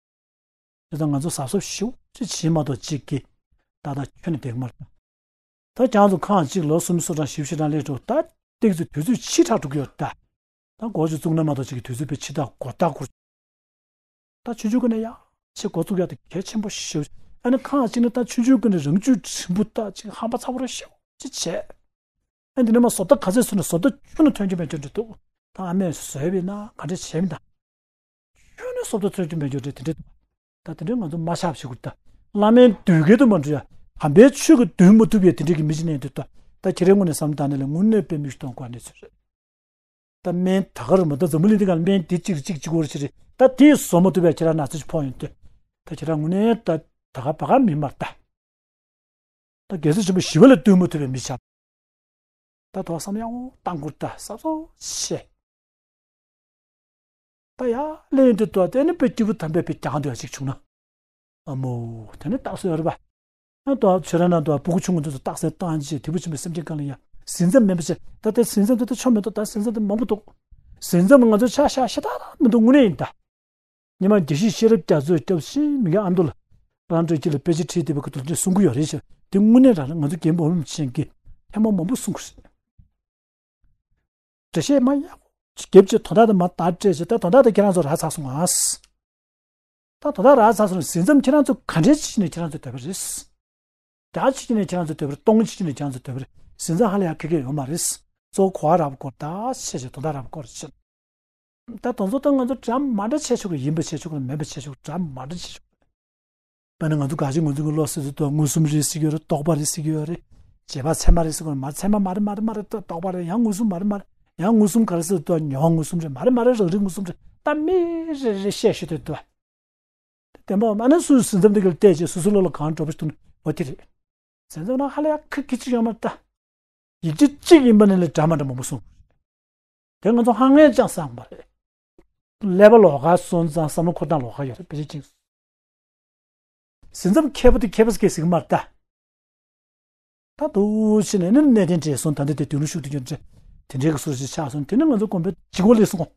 དེ་ཚོ་ང་ཚོ་གཟབ་གཟབ་ཞེ་པོ་ཅིག་བྱེད་མ་གཏོགས་གཅིག་གིས་ད་ལྟ་ཁྱོན་ནས་བསྡད་ཀྱི་མ་རེད། ད་ཁྱེད་རང་ཚོ་ཁག་གཅིག་ལོ་གསུམ་སོ་གྲངས་བཞི་བཅུ་ཞེ་གྲངས་སླེབས་འགྲོ་ད་ཏིག་ཙི་དུས་ཚོད་ཕྱི་དྲགས་འགྲོ་གི་ཡོད་ད། ད་འགོ་ཅིག་བཙུགས་ན་མ་གཏོགས་གཅིག་གི་དུས་ཚོད་དཔེ་ཕྱི་དྲགས་འགོར་ད་འགོར། ད་ཆུང་ཆུང་ཀུན་ནས་ཡ་ཆེ་འགོ་བཙུགས་ཡ་དེ་གལ་ཆེན་པོ་ཞེ་པོ་ཨ་ནི་ཁག་གཅིག་ནི་ད་ཆུང་ཆུང་ཀུན་ནས་རང་རྒྱུད་འབྲིང་པོ་ད་ཅིག་ཧམ་པ་ཚ་པོ་ར་ཞེ་པོ་ཅིག་བྱས། ཨ་འདི་ནས་མ་བཟོ་ལྟ་ག་ཚོད་སོང་ན་བཟོ་ལྟ་ཁྱོན་ནས་ཐོན་རྒྱུ་མེད་རྒྱུ་འདྲ་འདུག་ད་ཨ་མས་བཟོས་པས་ན་ག་འདྲ་བྱས་མིན་ད། ཁྱོན་ནས་བཟོ་ལྟ་ཐོན་རྒྱུ་མེད་རྒྱུ་འདྲ་དེ་འདྲ་འདུག་ད་དེ་འདྲའི་ང་ཚོ་མ་ཆགས་བྱེད་དགོས་ད། བླ་མའི་མདུན་སྐྱོད་དུ་མ་འགྲོ་ཡ། དམ་པའི་ཆོས་ཀྱི་མདུན་མ་ཐུབ་པའི་དེ་འདྲའི་གི་མི་ཅིག་གནས་འདུག་ད། ད་ཁྱེད་རའི་ངོས་ནས་བསམ་བཏང་ནས་ལས་དངོས་གནས་དཔེ་མི་ཞིག་གཏོང་དགོས་གནས་ཚུལ་རེད། ད་སྨན་ད་ག་རུ་མ་ད་འཛམ་བུ་གླིང་འདི་ག་ལ་སྨན་འདི་གཅིག་རེ་གཅིག་གཅིག་པོ་རེ་ཞིག་རེད་ད་དེས་བཟོ་མ་ཐུབ་པའི་ཁྱེད་རང་ན་ཚ་ཞིག་ཕོག་ཡོང་དུས། ད་ཁྱེད་རང་དངོས་གནས་ད་ད་ག་བ་ག་མིན་མར་ད། ད་རྒྱལ་སྲས་ཆེན་པོ་ཞི་བ་ལྷས་བསྟུན་མ་ཐུབ་པའི་མི་ཆགས། ད་དོ་བསམ་ཡང་བཏང་དགོས་ད་གཟབ་གཟབ་བྱས། ད་ཡ་ལེན་དུ་དོ་དེ་ནི་དཔེ་སྐྱིད་པོ་དམ་པའི་དཔེ་རྒྱང་དུ་ཡ་ཞིག་བྱུང་ན། ཨ་མོ་དེ་ནི་རྟགས་སུ་ཡོད་རེད་པ། ཨ་དོ་ཆོས་ར་ན་དོ་སྤུ་གུ་ཆུང་ངུ་དེ་ཚོ་རྟགས་སུ་བཏང་རྗེས་དེ་བུ་ཆེན་པོའི་སེམས་ཅན་གང་ལ་ཡ་ཟིན་མཚམས་མེད་པ་བྱས་ད་དེ་ཟིན་མཚམས་དེ་ད་ཆོ་མེད་དོ་ད་ཟིན་མཚམས་དེ་མང་པོ་འདུག་ཟིན་མཚམས་ང་ཚོ་ཆ་ཤ་ཤ་ད་མི་འདུག་དངོས་གནས་ཡིན་ད། ཉི་མ་དགེ་བཤེས་ཤེས་རབ་རྒྱ་མཚོས་སྐྱབས་ཤིང་མི་དགེ་ཨ་མདོ་ལ། རང་གྲོལ་གྱི་ལ་དཔེ་ཆ་ཁྲིད་བསྡད་པའི་ཁུ་ཐུག་ཅེས་གསུང་གི་ཡོད་རེད་ཞེས་དེ་དངོས་གནས་རང་རེད་ང་ཚོ་རྒན་པོ་འོམ་ཆེན་གྱིས་ཐེངས་མ་མང་པོ་གསུང་གི་རེད། འགྲེལ་བཤད་མ་ཡག་པོ་རྒྱབ་ཅེས་དོན་དག་དེ་མ་བརྡ་སྤྲད་ཅེས་ད་དོན་དག་དེ་ཁྱེད་རང་ཚོ་རག་ཚར་སོང་ཨ། ད་དོན་དག་རག་ཚར་སོང་ཟིན་མཚམས་ཁྱེད་རང་ཚོ་ག་འདྲས་ཅིག་ནས་ཁྱེད་རང་ཚོ་སྡོད་པ་རེད། བརྒྱ་ཆིག་ནས་ཁྱེད་རང་ཚོ་སྡོད་པ་རེད་སྟོང་ཆིག་ནས་ཁྱེད་རང་ཚོ་སྡོད་པ་རེད་ཟིན་མཚམས་ཧ་ལས་ཡག་ཁེ་ཁེ་ཡོད་མ་རེད། གཙོ་བོ་གོ་བ་རག་པ་སྐོར་ད་ཤེས་ཤེས་དོན་དག་རག་པ་སྐོར་ཕྱིན། ད་དེ་ཚོ་ད་ང་ཚོ་འདྲ་མ་འདྲ་བྱེད་ཆོག་གི་ཡིན་པ་བྱེད་ཆོག་གི་མིན་པ་བྱེད་ཆོག་འདྲ་མ་འདྲ་བྱེད་ཆོག་གི་དཔེར་ན་ང་ཚོ་ག་ཅིག་ང་ཚོ་གི་བློ་སྲིད་དུ་མངོན་སུམ་རེད་ཟེར་གྱི་ཡོད་རེད་རྟོག་པ་རེད་ཟེར་གྱི་ཡོད་རེད། རྗེས་དཔག་ཚད་མ་རེད་ཟེར་གྱི་ཡོད་རེད་མ་ཚད་མ་མ་རེད་མ་རེད་མ་རེད་རྟོག་པ་རེད་ཡང་མངོན་སུམ་མ་རེད་མ་རེད་ཡང་མངོན་སུམ་ག་རེ་ཟེར་དུ་མྱོང་བ་མངོན་སུམ་རེད་མ་རེད་མ་རེད་རང་རིག་མངོན་སུམ་རེད་ད་མི་རེ་རེ་བཤད་ཤོད་དུ་དུ། དེ་བདེན་པ་མ་ནི་སུ་ཟིན་མཚམས་དེ་ག་ལ་བལྟས་རྗེས་སོ་སོ་བློ་ལ་གང་འགྲོ་པ་ཞིག་འདུག་ན་འོ་དེ་རེད། ཟིན་མཚམས་ན་ཧ་ལས་ཡག་ཁ་ཁི་ཅིག་ཡོད་མ་རེད་ད། ཡིག་ཆ་གཅིག་ཡིན་པ་ནི་ལས་འདྲ་མ་འདྲ་མང་པོ་གསུངས། དེ་ང་ཚོ་ཧང་ངེ་ཅང་སང་མ་རེད། ཀླད་པ་ལོགས་ཀ་སོང་ཙང་བསམ་བློ་འཁོར་སྟངས་ལོགས་ཀ་ཡོད་རེད་དཔེ་ཆ་གཅིག་ཟིན་མཚམས་མཁས་པོ་དེ་མཁས་པོ་ཟེར་གི་ཟིག་མ་རེད་ད། ད་དུ་ཕྱིན་ནས་ནི་གནས་བརྟན་བྲལ་སོང་ད་འདི་དེ་དུས་ལུ་ཤུགས་དུ་གྱུར་འདྲ། དེ་འདྲའི་གི་སོར་ཞིག་ཆགས་སོང་དེ་ནི་ང་ཚོ་དགོན་པའི་ཇི་གོ་ལས་སོང་།